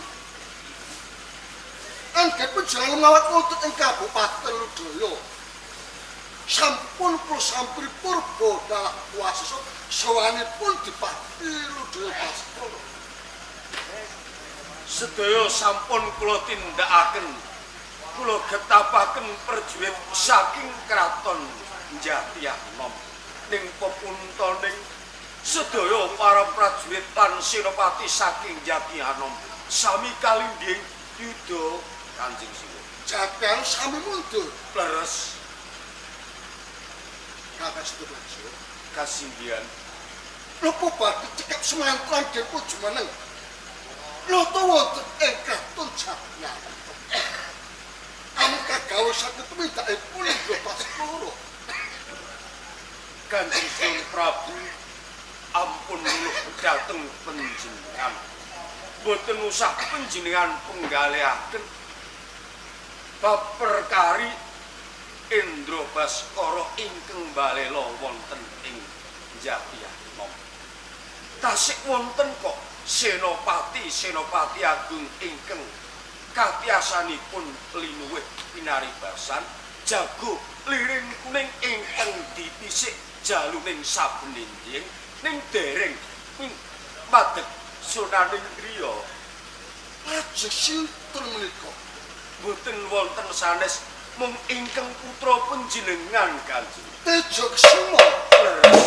anggen panjenengan mawat wonten ing Kabupaten Lodaya. Sampun kula sampri purba dalah kuwasa sawanipun Dipati Ludaya Baskara. Sedaya sampun kula tindakaken. Kula getapaken prajurit saking kraton Jatianom ning pepuntoning sedaya para prajurit lan senopati saking Jatianom sami kalindhing yuda Kanjeng Siwa. Jatianom sami mundur. Leres. Kakak Setubajo kasinggihan. Napa badhe cekap semantran depo jumeneng? Nata wonten ing kraton Jatianom. Amung kagawe saking tumindakipun Indra Baskara. Kanjeng Sun Prabu ampun luluh dhateng panjenengan. Boten usah panjenengan penggalihaken bab perkari Indra Baskara ingkang balela wonten ing Jatianom. Tasik wonten kok senopati-senopati agung ingkang katiasanipun linuwih pinaribasan jago liring kuning ingkang dipisik jaluning saben enjing ning dereng madeg sunaning griya. Lajeng sinten menika? Boten wonten sanes mung ingkang putra panjenengan Kanjeng Teja Kesuma. Leres.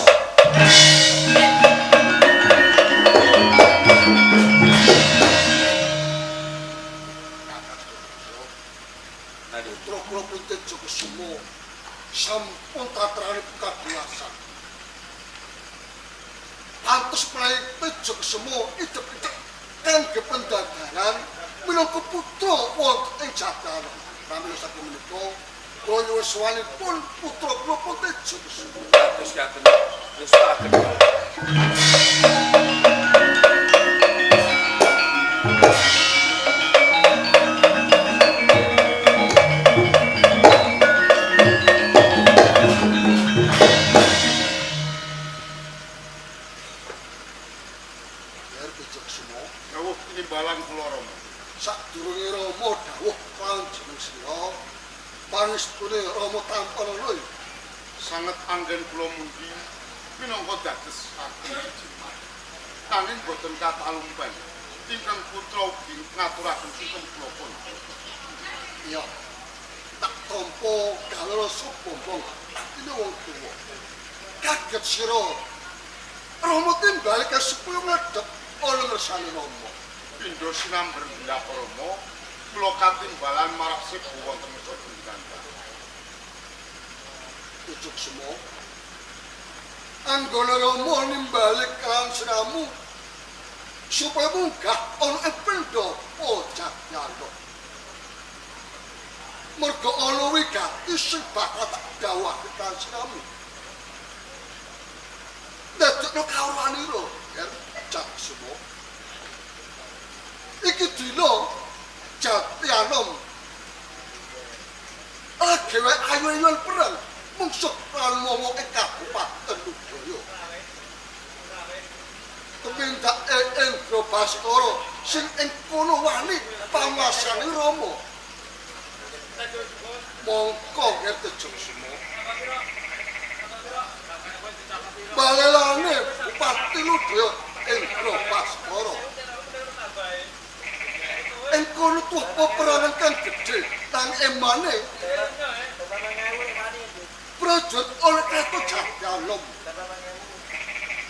Putra kula pun Teja Kesuma sampun tatranipun kabiyasan. Pantes menawi Teja Kesuma idep-idep kangge pendadaran minangka putra wonten ing Jatianom. Pramila saking menika kula nyuwun sowanipun putra kula pun Teja Kesuma. Kados ngaten ngestuaken. Yer Teja Kesuma, Dawuh tinimbalan kula Rama. Sadurunge Rama dawuh panjenengan sira, pangestune Rama tampa lho. Sanget anggen kula mundi minangka dados saking jimat. Nanging boten katalumpen ingkang putra ugi ngaturaken sungkem kula pun. Iya. Tak tampa galera subombong atine wong tuwa. Kaget sira. Rama timbali supaya ngadhep ana ngersane Rama. Pindha sinamber ndhap Rama, kula katimbalan marang Sibu wonten ngarsa panjenengan. Teja Kesuma. Anggone Rama nimbali kelan siramu supaya munggah ana ing pendhapa Jatianom. Merga ana wigati sing bakal tak dawuhake kelan siramu. Dadekno kawruhanira, Ger Teja Kesuma. Iki dina Jatianom lagi wae ayu-ayuan perang mungsuh lan wong ing Kabupaten Ludaya. Tumindake Indra Baskara sing ing kono wani panguasane Rama. Mongko Ger Teja Kesuma. Balelane Bupati Ludaya Indra Baskara. Ing kono tuwa peperangan kang gedhe tang emane prajurit oleh kraton Jatianom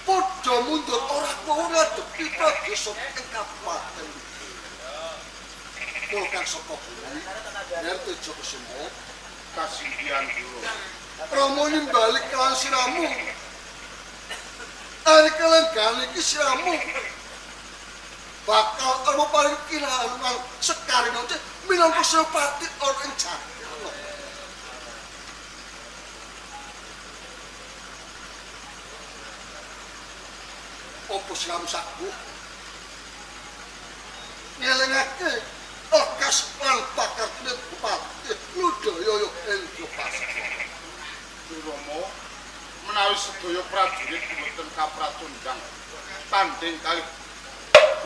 padha mundur ora kuwu ngadepi prajurit ing kabupaten. Mula kang saka bumi Ger Teja Kesuma Kasinggihan kula. Rama nimbali kelan siramu. Ari kelenggan iki siramu bakal arep paring kinangan sekarine minangka senopati ana ing Jatianom. Apa siramu saku ngelingake lekas lan pakartine Bupati Ludaya Indra Baskara. Rama, menawi sedaya prajurit boten kapracundang tandhing kalih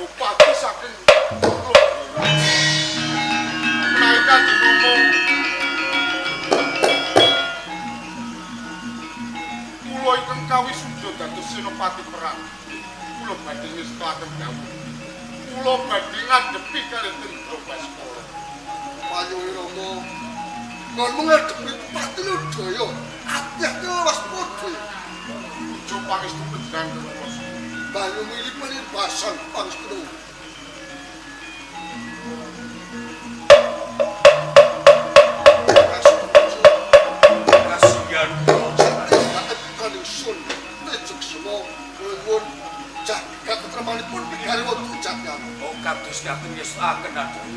Bupati saking Ludaya. Menawi Kanjeng Rama ingkang kawisuda dados senopati perang. Kula badhe ngestakaken dawuh. Kula badhe ngadepi kalih Indra Baskara. Panyuwun Rama, nggonmu ngadepi Pati Lodaya, ati-ati waspada. Pujo pangestu panjenengan kula. Banyu mili pelimbasan pangestu. Kasihan Sun tejek semua nuwun jagat katremanipun pigari wonten Jatianom. Oh kados ngaten ngestokaken aduh.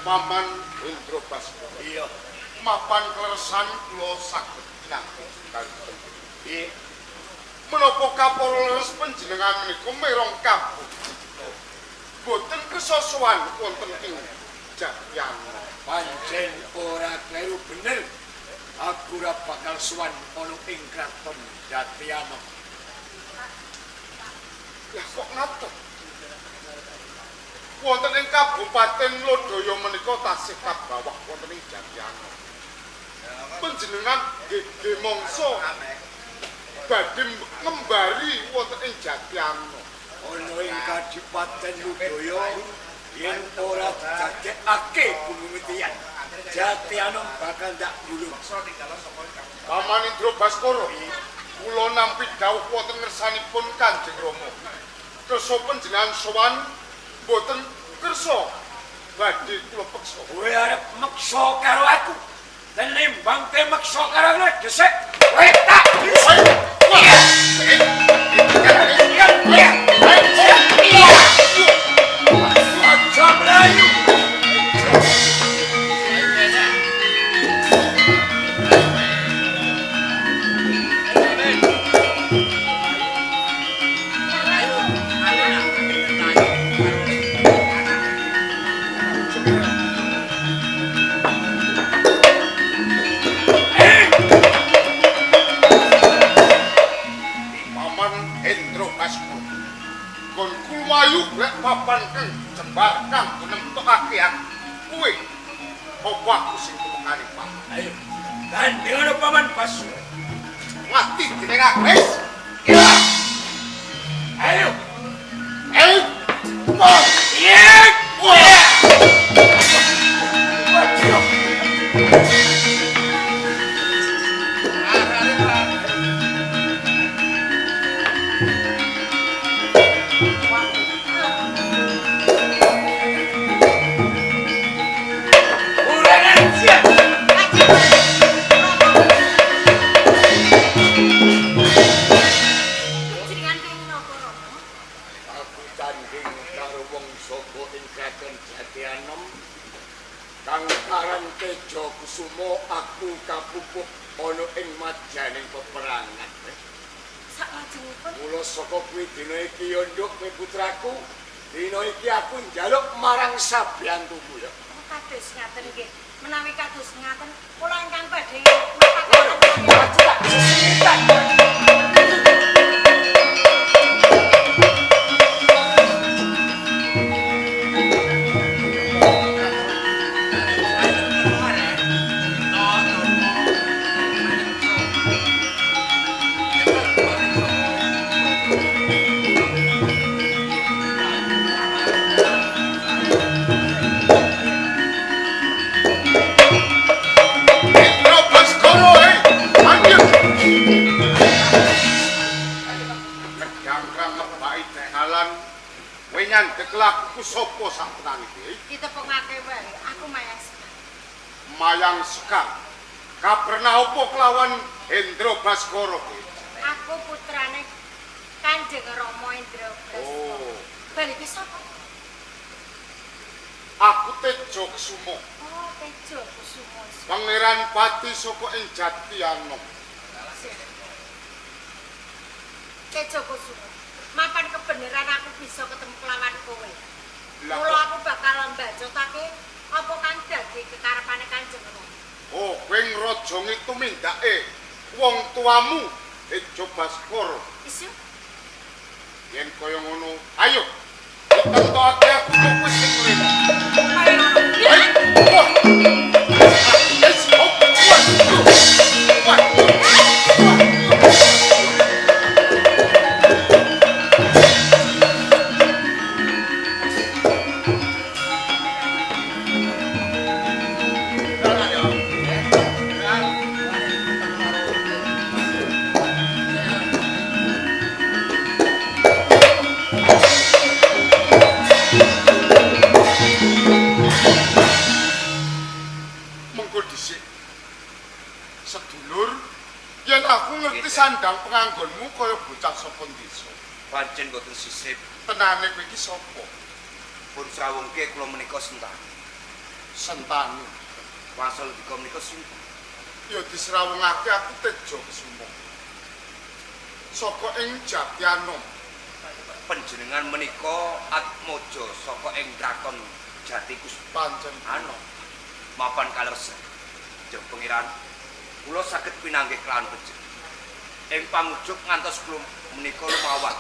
Paman Indra Baskara. Iya. Mapan kleresan kula saged pinanggih kalih. Iya. Menapa kapara leres panjenengan menika merong kampung. Boten kersa sowan wonten ing Jatianom. Pancen ora kleru bener. Aku ora bakal sowan ana ing kraton Jatianom. Lah kok ngaten? Wonten ing Kabupaten Lodaya menika tasih kabawah wonten ing Jatianom. Panjenengan nggih mangsa badhe ngembari wonten ing Jatianom. Ana ing Kadipaten Lodaya yen ora didadekake pungumitian, Jatianom bakal ndak gulung. Paman Indra Baskara, kula nampi dawuh wonten ngersanipun Kanjeng Rama. Kersa panjenengan sowan mboten kersa badhe kula peksa. Kowe arep meksa karo aku. Tenimbang te meksa karo aku dhisik. Kowe tak aja mlayu. Mayu lek papan kang jembar kang nemtokake aku. Kuwi apa aku sing tumekane Pak? Ayo. Gandeng Paman Basu. Mati jeneng aku wis. Ayo. Ayo. Wah. Iya. Wah. Waduh. Kusumo aku kapupuk ana ing majaning peperangan. Saklajengipun mula saka kuwi dina iki ya nduk kowe putraku, dina iki aku njaluk marang sabiyantuku ya. Kados ngaten nggih. Menawi kados ngaten kula ingkang badhe mataken. Aku tak sesingitan. iku sapa sak tenane iki? Ditepungake wae, aku Mayang Sekar. Mayang Sekar. Kaprena apa kelawan Hendra Baskara kowe? Aku putrane Kanjeng Rama Indra Baskara. Oh. Bali ki sapa? Aku Tejo Kusumo. Oh, Tejo Kusumo. Pangeran Pati saka ing Jatianom. Tejo Kusumo. Mapan kebenaran aku bisa ketemu kelawan kowe. Mula aku bakal mbacotake apa kang dadi kekarepane Kanjeng Rama. Oh, kowe ngrojongi tumindake wong tuamu Tejo Baskara. Isih. Yen kaya ngono, ayo ditentokake aku kok wis sing mrene. Ayo. Sandang penganggonmu kaya bocah saka desa. Pancen boten sisip. Tenane kowe iki sapa? Pun srawungke kula menika Sentanu. Sentanu. Wangsul dika menika sinten? Ya disrawungake aku Tejo Kusumo. Saka ing Jatianom. Panjenengan menika atmaja saka ing Kraton Jatikusuma. Pancen ana. Mapan kalersen. Jeng Pangeran, kula saged pinanggih kelawan panjenengan. Ing pangujuk ngantos kula menika lumawat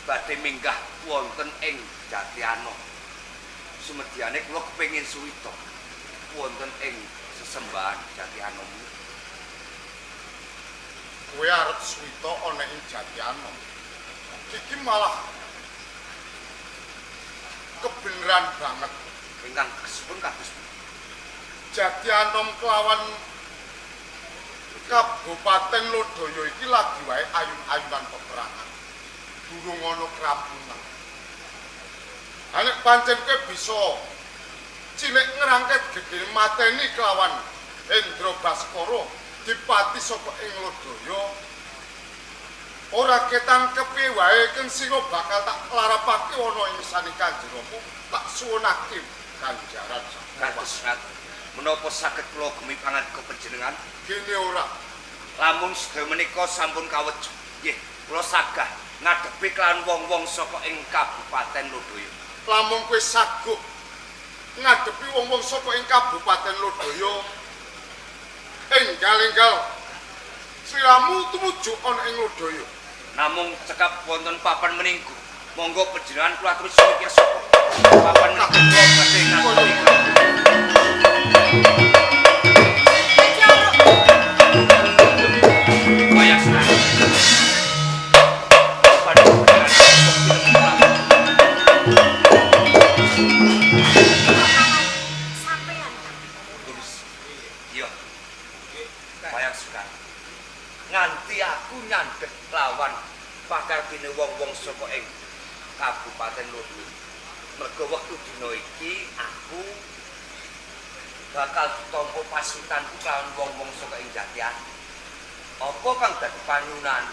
badhe minggah wonten ing Jatianom. Sumedhiyane kula kepengin suwita wonten ing sesembahan Jatianom. Kowe arep suwita ana ing Jatianom. Iki malah kebenaran banget. Ingkang kesepun kados Jatianom kelawan Kabupaten Lodaya iki lagi wae ayun-ayunan peperangan. Durung ana kerampungan. Ha nek pancen kowe bisa cilik ngrangket gegere mateni kelawan Hendra Baskara dipati saka ing Lodaya, ora ketang kepiye wae keng singa bakal tak larapake ana ing sani Kanjeng Rama, tak suwunake ganjaran kados. Menapa saged kula gemi pangandika panjenengan? Gene ora. Lamun sedaya menika sampun kawejuh, nggih, kula sagah ngadepi kelawan wong-wong saka ing Kabupaten Lodaya. Lamun kowe saguh ngadepi wong-wong saka ing Kabupaten Lodaya, enggal-enggal sliramu tumuju ana ing Lodaya. Namung cekap wonten papan meninggu. Monggo panjenengan kula aturi sumikir saka papan menika kula badhe ngadepi. Nganti aku nyandhek lawan pakarbine wong-wong saka ing Kabupaten Lodaya. Mergo wektu dina iki aku bakal ditampa pasutanku kelawan wong-wong saka ing Jatian. Apa kang dadi panyunan?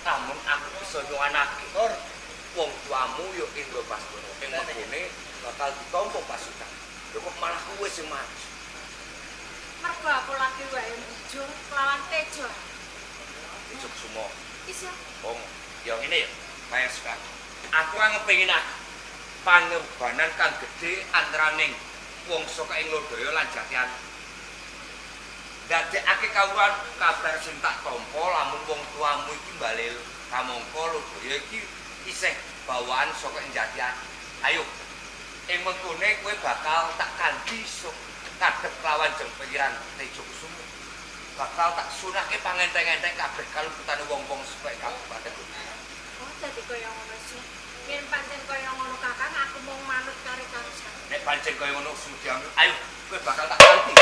Namun aku bisa nyuwanake wong tuamu ya Indra Baskara. Ing mengkone bakal ditampa pasutan. Lho kok malah kowe sing maju? Mergo aku lagi wae mbujung kelawan Tejo. Tejo Kusumo. Iya. Oh, ya ngene ya, Mayang Sekar. Aku ora ngepengin aku pangorbanan kang gedhe antaraning wong saka ing Lodaya lan Jatian. Ndadekake kawruhan kabar sing tak tampa lamun wong tuamu iki mbalel kamangka Lodaya iki isih bawaan saka ing Jatian. Ayo, ing mengkone kowe bakal tak kandhi sok ngadep lawan jeng Pangeran Tejo Kusumo. Bakal tak sunahke pangenteng-enteng kabeh kaluputane wong-wong saka ing Kabupaten Lodaya. Oh, dadi kaya ngono sih. Yen pancen kaya ngono Kakang, aku mung manut karo karo. Nek pancen kaya ngono sumedhang, ayo kowe bakal tak kanthi.